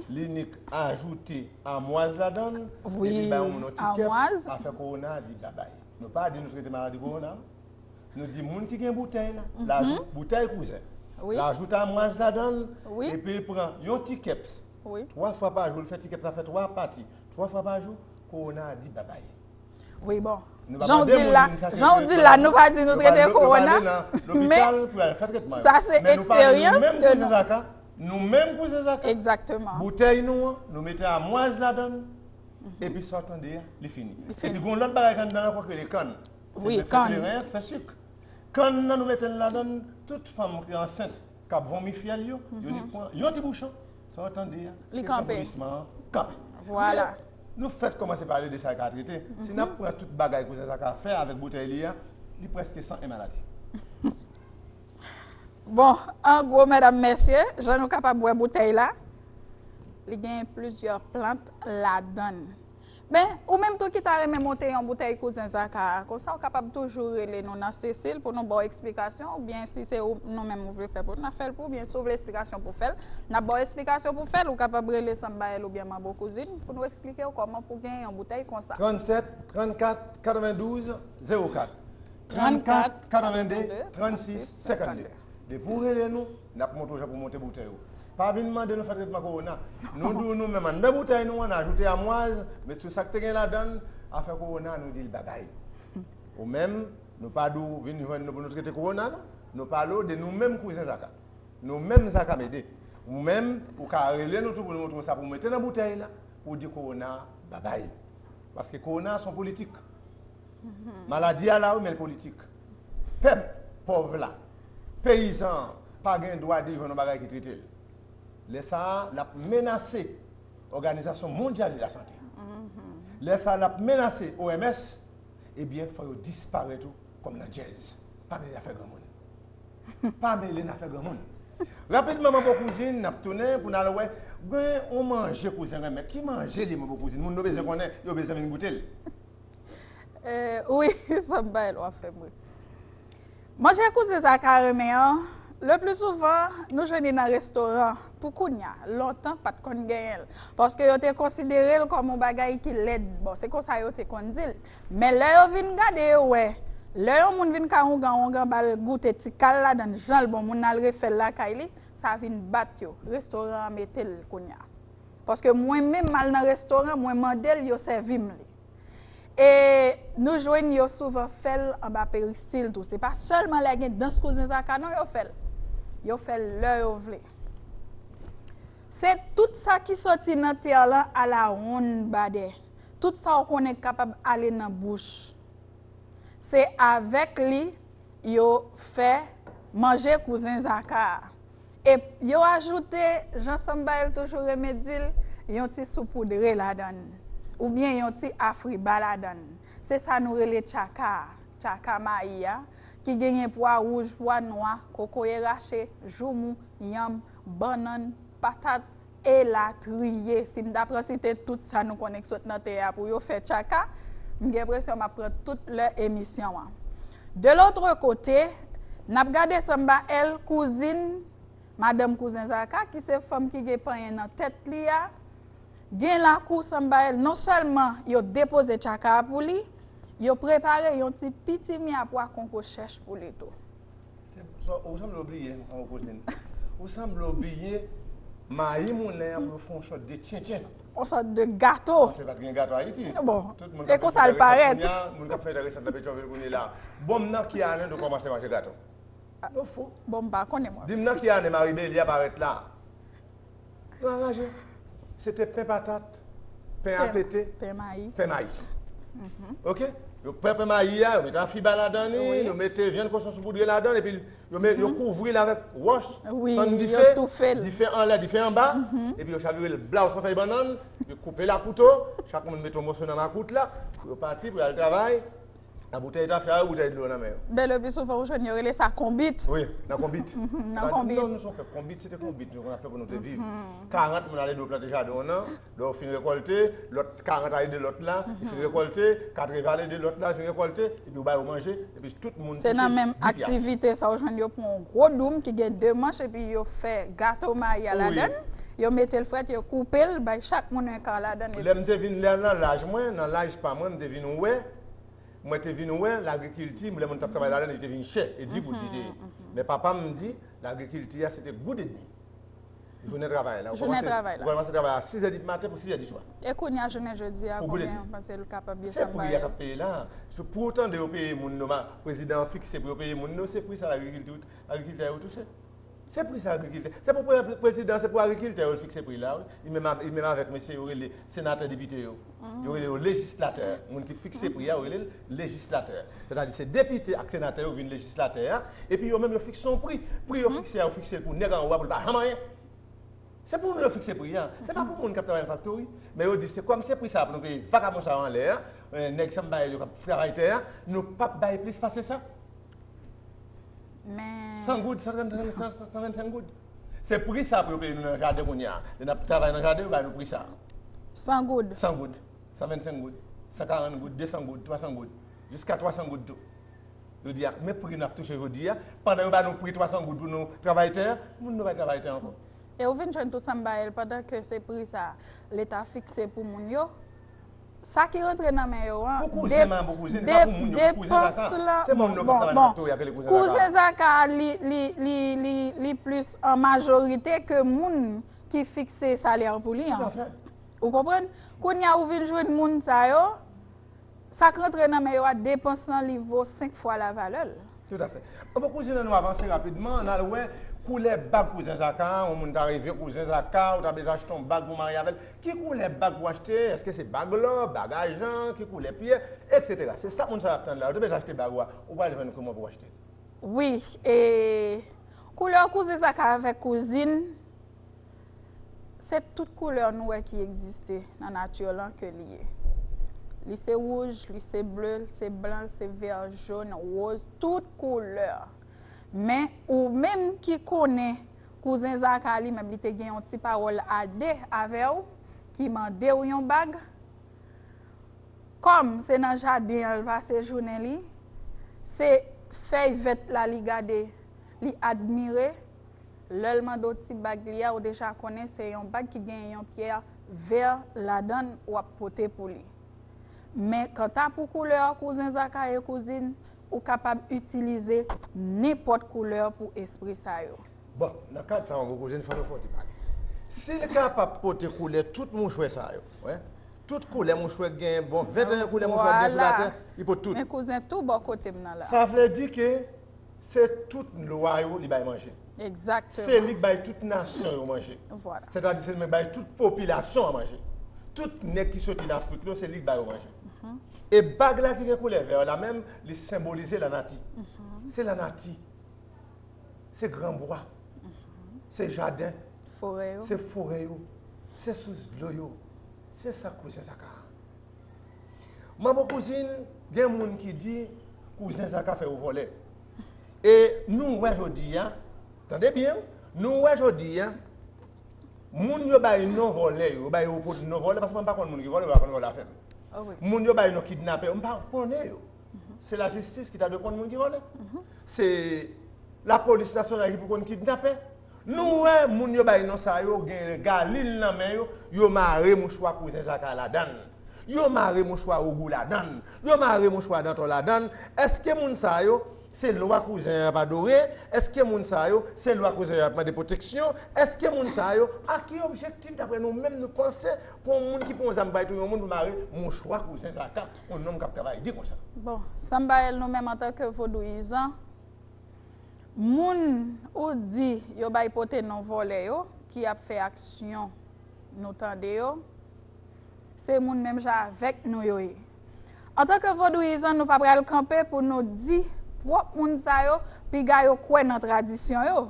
li nik ajoute amwaz ladan l, epi bay yon moun yon ti kèp, afè kowona a di babay. Nou pa di nou trete maladi kowona. Nou di moun ki gen boutèy la, l ajoute boutèy kouzen, l ajoute amwaz ladan l, epi l pran yon ti kèps. Twa fwa pa jou, l fè ti kèps la fè twa pati. Twa fwa pa jou, kowona a di babay. Wi, bon. Jan w di l la, jan w di l la, nou pa di nou trete kowona, men sa se eksperyans ke nou. Nou menm kouzen zaka, boutèy nou an, nou mete amwaz ladan l, epi sa w tande a, li fini. Epi gen yon lòt bagay k anndan l ankò ki rele kann. Se nèg k fè kleren an k fè sik. Kann nan nou mete l ladan l, tout fanm ki ansent, k ap vomi fyèl yo, yo nik pran yon ti bouchon, sa w tande a, kesyon vomisman an kanpe. Vwala. Nou fèk kòmanse pale de sa l ka trete. Si n ap pran tout bagay kouzen sa ka fè avèk boutèy li a, li prèske san en maladi. Bon, an gwo, medam, mesye, jan nou kapab wè boutèy la, li gen plizyè plant ladan l. Men, ou menm tou ki ta renmen monte yon boutèy kouzen zaka a, konsa w kapab toujou rele nou nan Cecil pou nou ba w eksplikasyon, oubyen si se ou, nou menm ou vle fè pou nou, n ap fè l pou ou, oubyen si w vle eksplikasyon pou fè l, n ap ba w eksplikasyon pou fè l, ou kapab rele Sanbael oubyen Manbo Kouzin pou nou eksplike w kòman pou w gen yon boutèy konsa. Trannsèt, trannkat, katrevendouz, zewo kat. Trannkat, katrevende, trannsis, senkannde. Depi w rele nou, n ap montre w jan pou w monte boutèy ou. Pa vin mande nou fè tretman kowona. Nou di w nou menm anndan boutèy nou an, n ajoute amwaz, men sou sa k te gen ladan l, afè kowona, nou di l babay. Ou menm, nou pa di w vin jwenn nou pou nou trete kowona, non. Nou pale w de nou menm kouzen zaka. Nou menm zaka mede. Ou menm, ou ka rele nou tou pou nou montre w sa pou w mete nan boutèy la, pou w di kowona babay. Paske kowona a se yon politik. Maladi a la wi, men l politik. Pèp pòv la, peyizan an, pa gen dwa di l jwenn yon bagay ki trete l. Lè sa a, l ap menase Òganizasyon Mondyal de la Sante. Lè sa a, l ap menase O M S. Ebyen, fò yo disparèt tou kòm nan djèz. Pa mele n afè granmoun. Pa mele n afè granmoun. Rapidman, Manbo Kouzin, n ap tounen pou n al wè. Gen yon manje kouzen renmen. Ki manje li, Manbo Kouzin? Moun yo bezwen konnen, yo bezwen vin goute l. Eh, wi, Sanbael w ap fè m ri. Manje kouzen zaka renmen an, le pli souvan, nou jwenn li nan restoran. Pou kounya, lontan pa t konn genyen l. Paske yo te konsidere l kòm yon bagay ki lèd. Bon, se konsa yo te konn di l. Men lè yo vin gade, yo wè Lè yon moun vin kay ongan, ongan ba l goute ti kal ladan l, jan l bon, moun nan al refè l lakay li, sa vin bat yo. Restoran an mete l kounye a. Paske mwen menm, m al nan restoran, mwen mande l, yo sèvi m li. E nou jwenn yo souvan fè l anba peristil tou. Se pa sèlman lè gen dans Kouzen Zaka non yo fè l. Yo fè l lè yo vle. Se tout sa ki soti nan tè lan alawonn badè. Tout sa w konnen k kapab ale nan bouch. Se avèk li yo fè manje Kouzen Zaka a. E yo ajoute, jan Sanbayèl toujou renmen di l, yon ti soupoudre ladan l, oubyen yon ti afriba ladan l. Se sa nou rele tchaka a, tchaka mayi a, ki genyen pwa wouj, pwa nwa, kokoye rache, joumou, yanm, bannann, patat, elatriye. Si m ta pran site tout sa nou konnen k sot nan tè a pou yo fè tchaka, m gen enpresyon m ap pran tout lè emisyon an. De l'autre côté, n ap gade Sanbayèl, kouzin madanm Kouzen Zaka, ki se fanm ki gen panyen nan tèt li a, gen lakou Sanbayèl, non sèlman yo depoze tchaka a pou li, yo prepare yon ti pitimi a pwa konko chèch pou li tou. Se, sa, ou sanble obliye, an kouzin. Ou sanble obliye mayi moulen an pou yo fè yon sòt de tchentchen. Yon sòt de gato. Paske pa t gen gato Ayiti. Bon, e konsa l parèt. Moun k ap fè resèt la Petyonvil kounye la. Bon, m nan ki ane nou kòmanse manje gato? Nou fou. Bon, m pa konnen mwen. Di m nan ki ane Marie Bélia parèt la? Nou anraje. Se te pen patat, pen atete, pen mayi. Pen mayi. Oke? Yo pran pen mayi a, yo mete afiba ladan li, yo mete vyann kochon soupoudre ladan l, epi yo, met, yo kouvri l avèk wòch, sann dife, dife anlè, dife anba, epi yo chavire l blaw san fèy bannann, yo koupe l a kouto, chak moun mete yon moso nan makout la, pou yo pati, pou y al travay. Nan boutèy tafya yo, boutèy dlo nan men yo. Bèl epi souvan ou jwenn yo rele sa konbit. Wi, nan konbit. Nan konbit. Non, nou se yon pèp konbit, se te konbit nou konn ap fè pou nou te viv. Karant moun ale dlo plante jaden w nan, lè w fin rekòlte, lòt karant ale de lòt la, li fin rekòlte, katreven ale de lòt la, li fin rekòlte, epi w ba yo manje, epi tout moun touche di pyas. Se nan menm aktivite sa ou jwenn yo pran yon gwo doum ki gen de manch epi yo fè gato mayi a ladan l, yo mete l frèt, yo koupe l, bay chak moun yon ka ladan l. Lè m te vin, lè nan laj mwen, nan laj pa mwen, m te vin wè, Mwen te vin wè lagrikilti, lè moun t ap travay ladan li, li te vin chè, e dis goud li te ye. Men papa m di, lagrikilti a, se te goud edmi. Jounen travay la. Jounen travay la. Ou kòmanse travay a sis è di maten pou sis è di swa. E kounye a, jounen jodi a, konbyen w panse l kapab ye Sanbayèl? Se pri a k ap peye la. Pou w tande yo peye moun yo, prezidan an fikse pou yo peye moun yo, se pri sa lagrikilti, agrikiltè yo touche. Se pri sa agrikiltè. Se pou pre- prezidan, se pou agrikiltè yo l fikse pri la, wi. Li menm, av- li menm avèk mesye yo rele senatè, depite yo. Yo rele yo lejislatè. Moun ki fikse pri a, yo rele l lejislatè. Sètadi se depite ak senatè yo vin lejislatè a, epi yo menm yo fikse yon pri. Pri yo fikse a, yo fikse l pou nèg anwo a pou l pa janm anyen. Se pou nou yo fikse pri a. Se pa pou moun k ap travay nan faktori. Men yo di se kòm se pri sa pou nou peye vakabon sa yo anlè a, eh, nèg sanbayèl yo k ap travay tè a, nou p ap bay plis pase sa. Men. San goud, san trant, san, san, san vennsenk goud. Se pri sa pou yo peye nou nan jaden kounye a. Lè n ap travay nan jaden, yo bay nou pri sa. San goud. San goud, san vennsenk goud, san karant goud, desan goud, twasan goud, jiska twasan goud tou. Yo di a, men pri n ap touche jodi a, pandan yo ba nou pri twasan goud pou nou travay tè a, moun nou pa travay tè ankò. E ou vin jwenn tou Sanbayèl, pandan ke se pri sa Leta fikse pou moun yo, sa ki rantre nan men yo an, depans lan, bon, bon, bon, Kouzen Zaka, li, li, li, li, li plis an majorite ke moun ki fikse salè pou li an. Ou konprann? Kounye a ou vin jwenn moun sa yo, sa k rantre nan men yo a, depans lan li vo senk fwa lavalè l. Toutafè. Bon, kouzin, ann nou avanse rapidman, ann al wè koulè bag Kouzen Zaka a, yon moun ta reve Kouzen Zaka, ou ta bezwen achte yon bag pou marye avè l. Ki koulè bag pou achte? Èske se bag lò, bag ajan, ki koulè pyè, etsetera. Se sa moun sa yo ap tann la. Ou te bezwen achte bag ou a, ou pral jwenn kouman pou w achte l. Wi, e koulè Kouzen Zaka avèk kouzin, se tout koulè nou wè ki egziste nan nati lan ke li ye. Li se wouj, li se ble, li se blan, li se vè, jòn, woz, tout koulè. Men, ou menm ki konnen Kouzen Zaka li menm, li te gen yon ti pawòl a de avè w, ki mande w yon bag, kòm se nan jaden an l pase jounen li, se fèy vèt la li gade, li admire, lè l mande w ti bag li a, ou deja konnen se yon bag ki gen yon pyè vè ladan l w ap pote pou li. Men kanta pou koulè Kouzen Zaka e kouzin, ou kapab itilize nenpòt koulè pou espri sa yo. Bon, nan kad sa, yon gwo kouzin, fò nou fè yon ti pale. Si l kapab pote koulè tout mouchwè sa yo, wi, tout koulè mouchwè k gen, bon, venteyen koulè mouchwè k gen sou latè, li pote tout. Men kouzen, tou bò kote m nan la. Sa vle di ke se tout lwa yo li bay manje. Egzakteman. Se li k bay tout nasyon yo manje. Vwala. Sètadi se li k bay tout popilasyon an manje. Tout nèg ki soti nan Afrik yo, se li k ba yo manje. E bag la ki gen koulè vè la menm, li senbolize lanati. Se lanati. Se granbwa. Se jaden. Se forè yo. Se sous dlo yo. Se sa kouzen sa ka. Manbo kouzin, gen moun ki di kouzen sa ka fè yo vòlè. E nou wè jodi a, tande byen, nou wè jodi a, moun yo bay non vòlè yo, yo bay yo non vòlè, paske mwen m pa konn moun ki vòlè, m pa konn vòlè afè m. Moun yo bay non kidnapè yo, m pa konnen yo. Se lajistis ki ta dwe konn moun ki vòlè. Se lapolis nasyonal ki pou konn kidnapè. Nou wè moun yo bay non sa yo gen galil nan men yo, yo mare mouchwa kouzen Zaka ladann. Yo mare mouchwa Ogou ladann. Yo mare mouchwa Dantò ladann. Èske moun sa yo se lwa kouzen an ap adore? Èske moun sa yo se lwa kouzen an ap mande pwoteksyon? Èske moun sa yo, a ki objektif daprè nou menm nou panse pou yon moun ki pran yon zam bay tou yon moun pou mare mouchwa kouzen Zaka, yon nonm k ap travay di konsa? Bon, Sanbayèl, nou menm antanke vodouyizan, moun ou di yo bay pote non vòlè yo ki ap fè aksyon nou tande yo, se moun menm jan avèk nou yo ye. Antanke vodouyizan, nou pa pral kanpe pou nou di pwòp moun sa yo piga yo kwè nan tradisyon yo,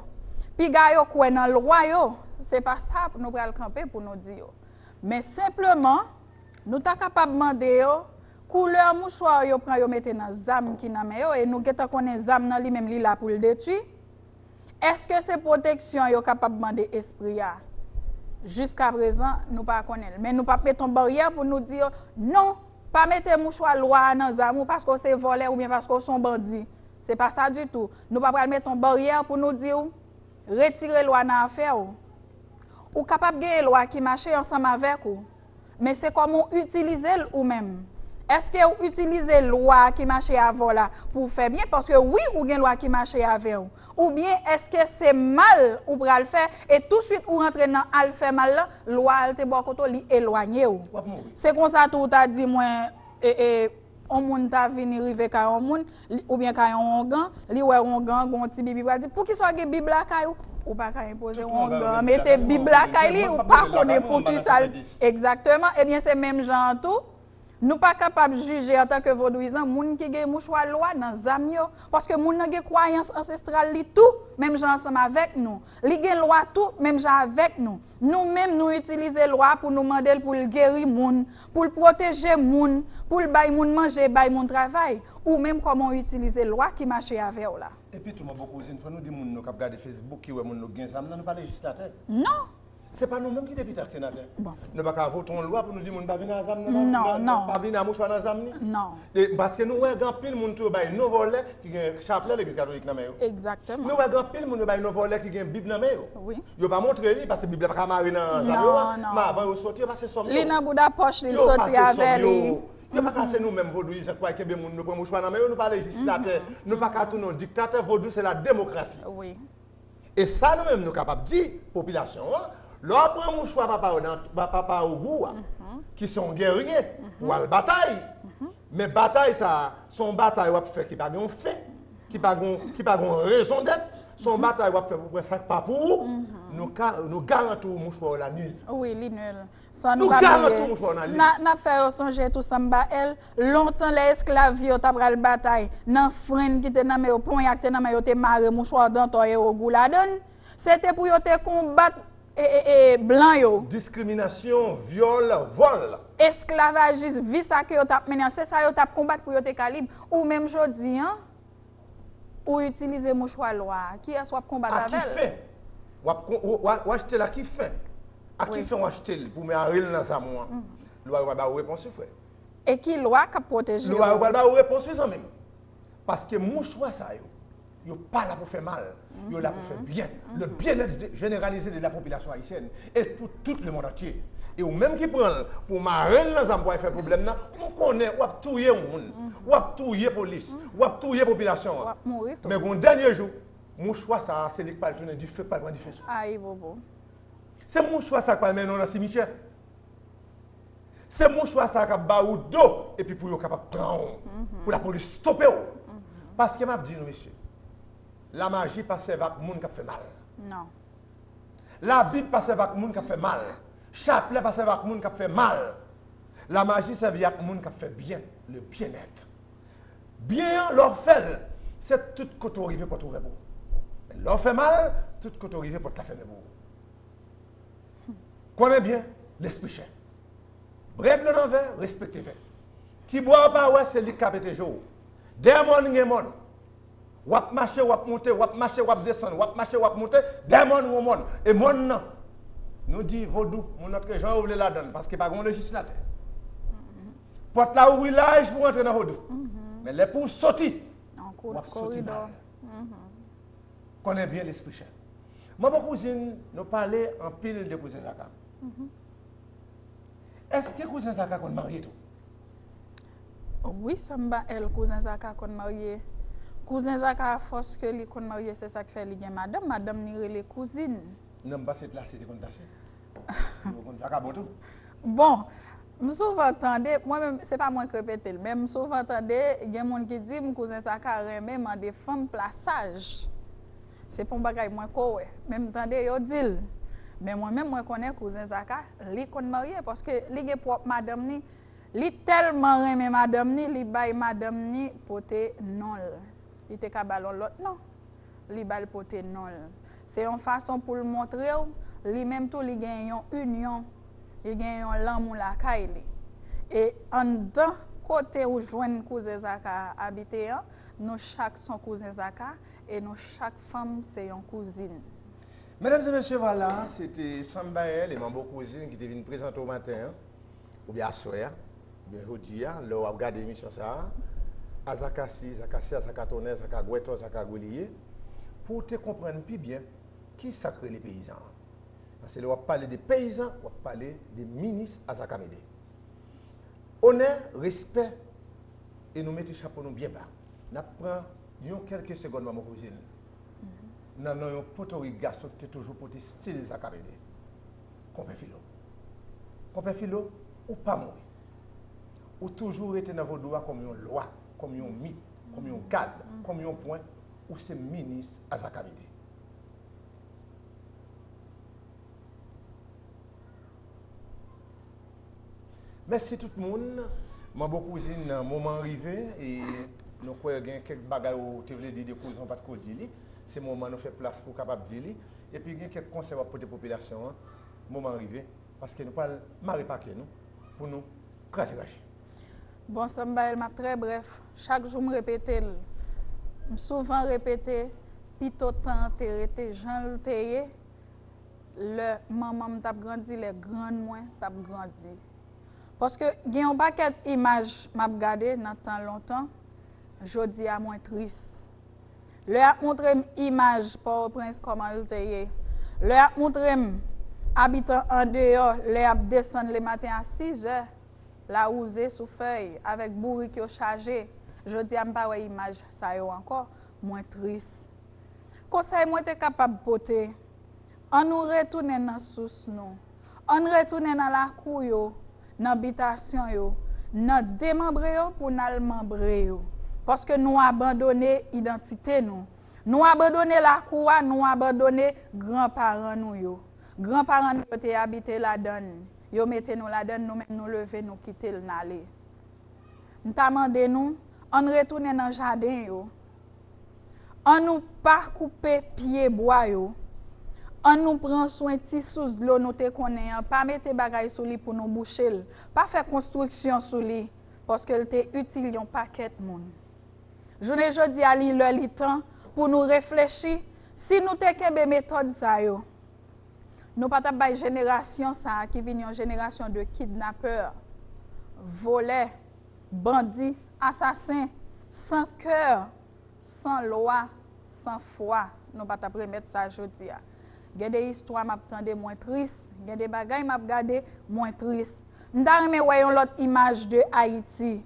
piga yo kwè nan lwa yo. Se pa sa nou pral kanpe pou nou di yo. Men senpleman, nou ta kapab mande yo, koulè mouchwa yo pran yo mete nan zam ki nan men yo, e nou gentan konnen zam nan li menm li la pou l detwi. Èske se pwoteksyon yo kapab mande espri a? Jiskaprezan, nou pa konnen l. Men nou p ap mete yon baryè pou nou di yo, non, pa mete mouchwa lwa a nan zam ou paske w se vòlè oubyen paske w se yon bandi. Se pa sa ditou. Nou pa pral mete yon baryè pou nou di w, retire lwa nan afè w. Ou kapab genyen lwa ki mache ansanm avèk ou. Men se kòman w itilize l ou menm. Èske w itilize lwa ki mache avè w la pou w fè byen? Paske wi, ou gen lwa ki mache avè w. Oubyen èske se mal ou pral fè e touswit ou rantre nan al fè mal lan, lwa a te bò kote w, li elwanye w? Se konsa tou ou ta di mwen, e, e, yon moun ta vini rive kay yon moun, oubyen kay yon wongan, li wè wongan an gen yon ti bib, li pral di, poukisa w gen bib lakay ou? Ou pa ka enpoze wongan an mete bib lakay li, ou pa konnen poukisa l. Egzakteman. Ebyen, se menm jan an tou. Nou pa kapab jije antanke vodouyizan moun ki gen mouchwa lwa nan zam yo, paske moun nan gen kwayans ansestral li tou, menm jan ansanm avèk nou. Li gen lwa tou, menm jan avèk nou. Nou menm, nou itilize lwa pou nou mande l pou l geri moun, pou l pwoteje moun, pou l bay moun manje, bay moun travay. Ou menm, kòman w itilize lwa ki mache avè w la? Epi tou, manbo kouzin, fò nou di moun nou k ap gade Facebook ki wè moun nou gen zam nan, nou pa lejislatè. Non. Se pa nou menm ki depite ak senatè. Bon. Nou pa ka vote yon lwa pou nou di moun pa vin a zam nan, pa vin a mouchwa nan zam ni. Non. E paske nou wè gen anpil moun tou yo bay non vòlè ki gen chaplè legliz katolik nan men yo. Egzakteman. Nou wè gen anpil moun yo bay non vòlè ki gen bib nan men yo. Wi. Yo pa montre li paske bib la pa ka mare nan zam yo a. Non, non. Men avan yo soti, yo pase sòm yo. Li nan bouda pòch li, l soti avè li. Yo pa ka se nou menm vodouyizan k pral kenbe moun nou pran mouchwa nan men yo, nou pa lejislatè, nou pa ka tounen yon diktatè, vodou se la demokrasi. Wi. E sa nou menm nou kapab di popilasyon an, lè w ap pran mouchwa papa yo nan, pa- papa Ogou a, ki se yon gerye, pou w al batay. Men batay sa a, se yon batay w ap fè ki pa gen yon fen, ki pa gen, ki pa gen yon rezondèt, se yon batay w ap fè pou w pran sa k pa pou ou, nou ka, nou garanti w mouchwa w la nil. Wi, li nil. San nou pa bliye, n a, n ap fè yo sonje tou Sanbayèl, lontan lè esklav yo ta pral batay, nan frenn ki te nan men yo, ponya ki te nan men yo, te mare mouchwa dantò e ogou ladan l. Se te pou yo te konbat e, e, e, blan yo. Diskriminasyon, vyòl, vòl. Esklavajis, vi sa ke yo t ap mennen an, se sa yo t ap konbat pou yo te ka lib. Ou menm jodi an, ou itilize mouchwa lwa a, kiyès w ap konbat avè l? A ki fen? W ap kon- w- w- w achte l a ki fen? A ki fen w achte l pou mare l nan zam ou an? Lwa yo pral ba ou repons wi frè. E ki lwa k ap pwoteje w? Lwa yo pral ba ou repons wi zanmi m. Paske mouchwa sa yo, Yo pa la pou fè mal. Yo la pou fè byen. Le bien-être généralisé de la population haïtienne et pour tout le monde entier. E ou menm ki pran l pou mare l nan zam pou al fè pwoblèm nan, m konnen w ap touye yon moun, w ap touye polis, w ap touye popilasyon an. Men gon dènye jou, mouchwa sa a, se li k pral tounen dife, k pral pran dife sou. Ayi bobo. Se mouchwa sa k pral mennen w nan simityè. Se mouchwa sa k ap ba ou do, epi pou yo kapab pran w, pou lapolis stope w. Paske m ap di nou, mesye, lamaji pa sèvi ak moun k ap fè mal. Non. Labib pa sèvi ak moun k ap fè mal. Chaplè pa sèvi ak moun k ap fè mal. Lamaji sèvi ak moun k ap fè byen, le bien-être. Byen an, lè w fè l, se tout kote w rive, pòt ouvè pou ou. Men lè w fè mal, tout kote w rive, pòt la fèmen pou ou. Konnen byen, lespri chè. Bwè dlo nan vè, respekte vè. Ti bwa w pa wè, se li k ka pete je w. Dèyè mòn gen mòn. W ap mache, w ap monte, w ap mache, w ap desann, w ap mache, w ap monte, dèyè mòn gon mòn. E mòn nan, nou di vodou, moun antre jan yo vle ladan l, paske pa gen yon lejislatè. Pòt la ouvri laj pou w antre nan vodou. Men lè pou w soti, w ap soti mal. Konnen byen lespri chè. Manbo kouzin, nou pale anpil de kouzen Zaka. Èske kouzen Zaka konn marye tou? Wi, Samba L, kouzen Zaka konn marye. Kouzen Zaka, afòs ke li konn marye, se sa k fè li gen madanm. Madanm ni rele kouzin. Non, m panse plase te konn plase. Yo konn vakabon tou. Bon, m souvan tande, mwen menm, se pa mwen k repete l, men m souvan tande gen moun ki di m kouzen Zaka renmen mande fanm plasaj. Se pa yon bagay mwen ko wè, men m tande yo di l. Men mwen menm, mwen konnen kouzen Zaka, li konn marye, paske li gen pwòp madanm ni. Li tèlman renmen madanm ni, li bay madanm ni pote non l. Li te ka ba l yon lòt non. Li ba l pote non l. Se yon fason pou l montre w, li menm tou, li gen yon inyon, li gen yon lanmou lakay li. E anndan kote ou jwenn kouzen Zaka abite an, nou chak se yon kouzen Zaka, e nou chak fanm se yon kouzin. Medam e mesye, vwala, se te Samba L e Manbo Kouzin ki te vin prezante w maten an, oubyen aswè a, oubyen jodi a, lè w ap gade emisyon sa a, a Zaka si, Zaka si, a Zaka tonnè, Zaka gwètò, Zaka gwiliye, pou w te konprann pi byen ki sa k rele peyizan an. Paske lè w ap pale de peyizan, w ap pale de minis Azaka Mede. Onè, respè, e nou mete chapo nou byen ba. N ap pran yon kèlke segonn, Manbo Kouzin, nan non yon potorik gason ki te toujou pote stil Zaka Mede. Konpè Filo. Konpè Filo, ou pa mouri. Ou toujou rete nan vodou a kòm yon lwa, kòm yon mit, kòm yon gad, kòm yon pwen. Ou se minis Azaka Mede. Mèsi tout moun. Manbo Kouzin, moman an rive, e nou kwè gen kèk bagay ou te vle di de kouzen w pa t ko di li. Se moman nou fè plas pou w kapab di li. Epi gen kèk konsèy w ap pote popilasyon an. Moman an rive, paske nou pral mare pake nou pou nou kraze rache. Bon, Samba L, m ap trè brèf. Chak jou m repete l. M souvan repete, pito tan an te rete jan l te ye, lè manman m t ap grandi, lè grann mwen t ap grandi. Paske gen yon pakèt imaj m ap gade nan tan lontan, jodi a mwen tris. Lè y ap montre m imaj Pòtoprens kòman l te ye, lè y ap montre m abitan andeyò, lè y ap desann lematen a sizè, lawouze sou fèy, avèk bourik yo chaje, jodi a m pa wè imaj sa yo ankò, mwen tris. Konsèy mwen te kapab pote, ann nou retounen nan sous nou. Ann retounen nan lakou yo, nan bitasyon yo, nan demanbre yo pou n al manbre yo. Paske nou abandone idantite nou. Nou abandone lakou a, nou abandone granparan nou yo. Granparan nou yo te abite ladan l. Yo mete nou ladan l, nou menm nou leve, nou kite l, n ale. M ta mande nou, ann retounen nan jaden yo. Ann nou pa koupe pye bwa yo. Ann nou pran swen ti sous dlo nou te konnen an. Pa mete bagay sou li pou nou bouche l. Pa fè konstriksyon sou li, paske l te itil yon pakèt moun. Jounen jodi a, li lè, li tan pou nou reflechi si nou te kenbe metòd sa yo. Nou pa t ap bay jenerasyon sa a ki vin yon jenerasyon de kidnapè, vòlè, bandi, asasen, san kè, san lwa, san fwa, nou pa t ap remèt sa jodi a. Gen de istwa m ap tande, mwen tris. Gen de bagay m ap gade, mwen tris. M ta renmen wè yon lòt imaj de Ayiti.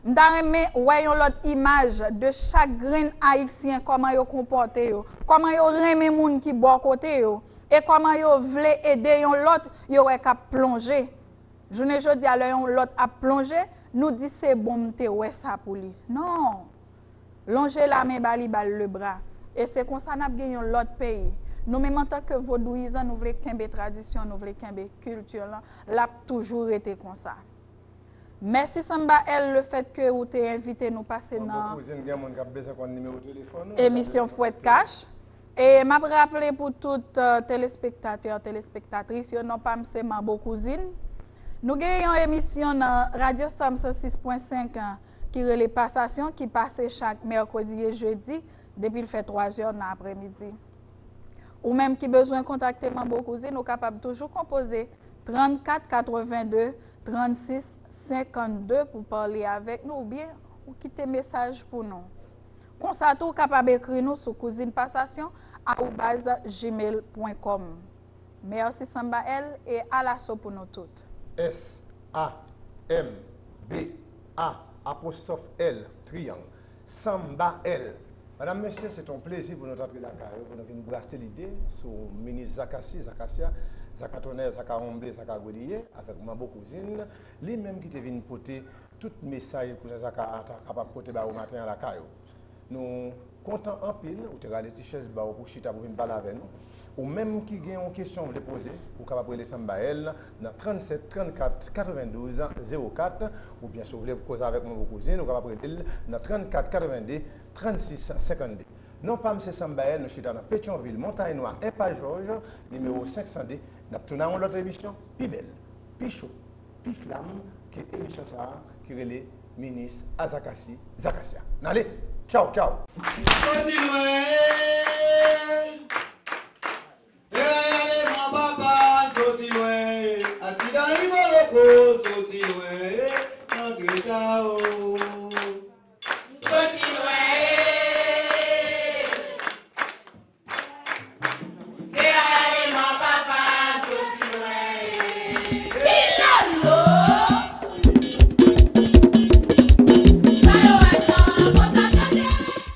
M ta renmen wè yon lòt imaj de chak grenn Ayisyen, kòman yo konpòte yo, kòman yo renmen moun ki bò kote yo, e kòman yo vle ede yon lòt yo wè k ap plonje. Jounen jodi a, lè yon lòt ap plonje, nou di se bon, m te wè sa pou li. Non! Lonje lamen ba li, ba l lebra. E se konsa n ap gen yon lòt peyi. Nou menm antanke vodouyizan, nou vle kenbe tradisyon, nou vle kenbe kilti lan, l ap toujou rete konsa. Mèsi Sanba L, lefètke ou te envite nou pase nan emisyon Fwèt Kach. E m ap raple pou tout, euh, telespektatè, telespektatris yo, non pa m se Manbo Kouzin. Nou gen yon emisyon nan Radyo Sòm san sis pwen senk, ki rele Pasasyon, ki pase chak mèkredi e jedi depi l fè twa zè nan aprèmidi. Ou menm ki bezwen kontakte Manbo Kouzin, ou kapab toujou konpoze trannkat katrevenn de trannsis senkannde pou pale avèk nou oubyen ou kite mesaj pou nou. Konsa tou, ou kapab ekri nou sou cousine passation arobase gmail point com. Mèsi Sanba L e alaso pou nou tout. S A M B A apostwòf L triyang. Sanba L. Madanm, mesye, se t on plezi pou nou t antre lakay ou, pou nou vin brase lide sou minis Zakasi, Zakasya, Zakatonè, Zakawonble, Zakagweliye, avèk Manbo Kouzin, li menm ki te vin pote tout mesaj Kouzen Zaka a ta kapab pote ba ou maten an lakay ou. Nou kontan anpil, ou te rale ti chèz ba ou pou chita pou vin pale avè nou. Ou menm ki gen yon kesyon ou vle poze, ou kapab rele Sanba L nan trannsèt trannkat katrevendouz zewo kat, oubyen si w vle koze avèk Manbo Kouzin, ou kapab rele l nan trannkat katrevenn de trannsis senkannde. Non pa m se Sanba L, nou chita nan Petyonvil, Montay Nwa, Enpas Jòj, nimewo senk san de. N ap tounen a yon lòt emisyon, pi bèl, pi cho, pi flam ke emisyon sa a ki rele Minis a Zakasi, Zakasya. N ale! Tchaw, tchaw! Soti lwen, e ale man papa, soti lwen, atidan Riboloko, soti lwen, antre ta o.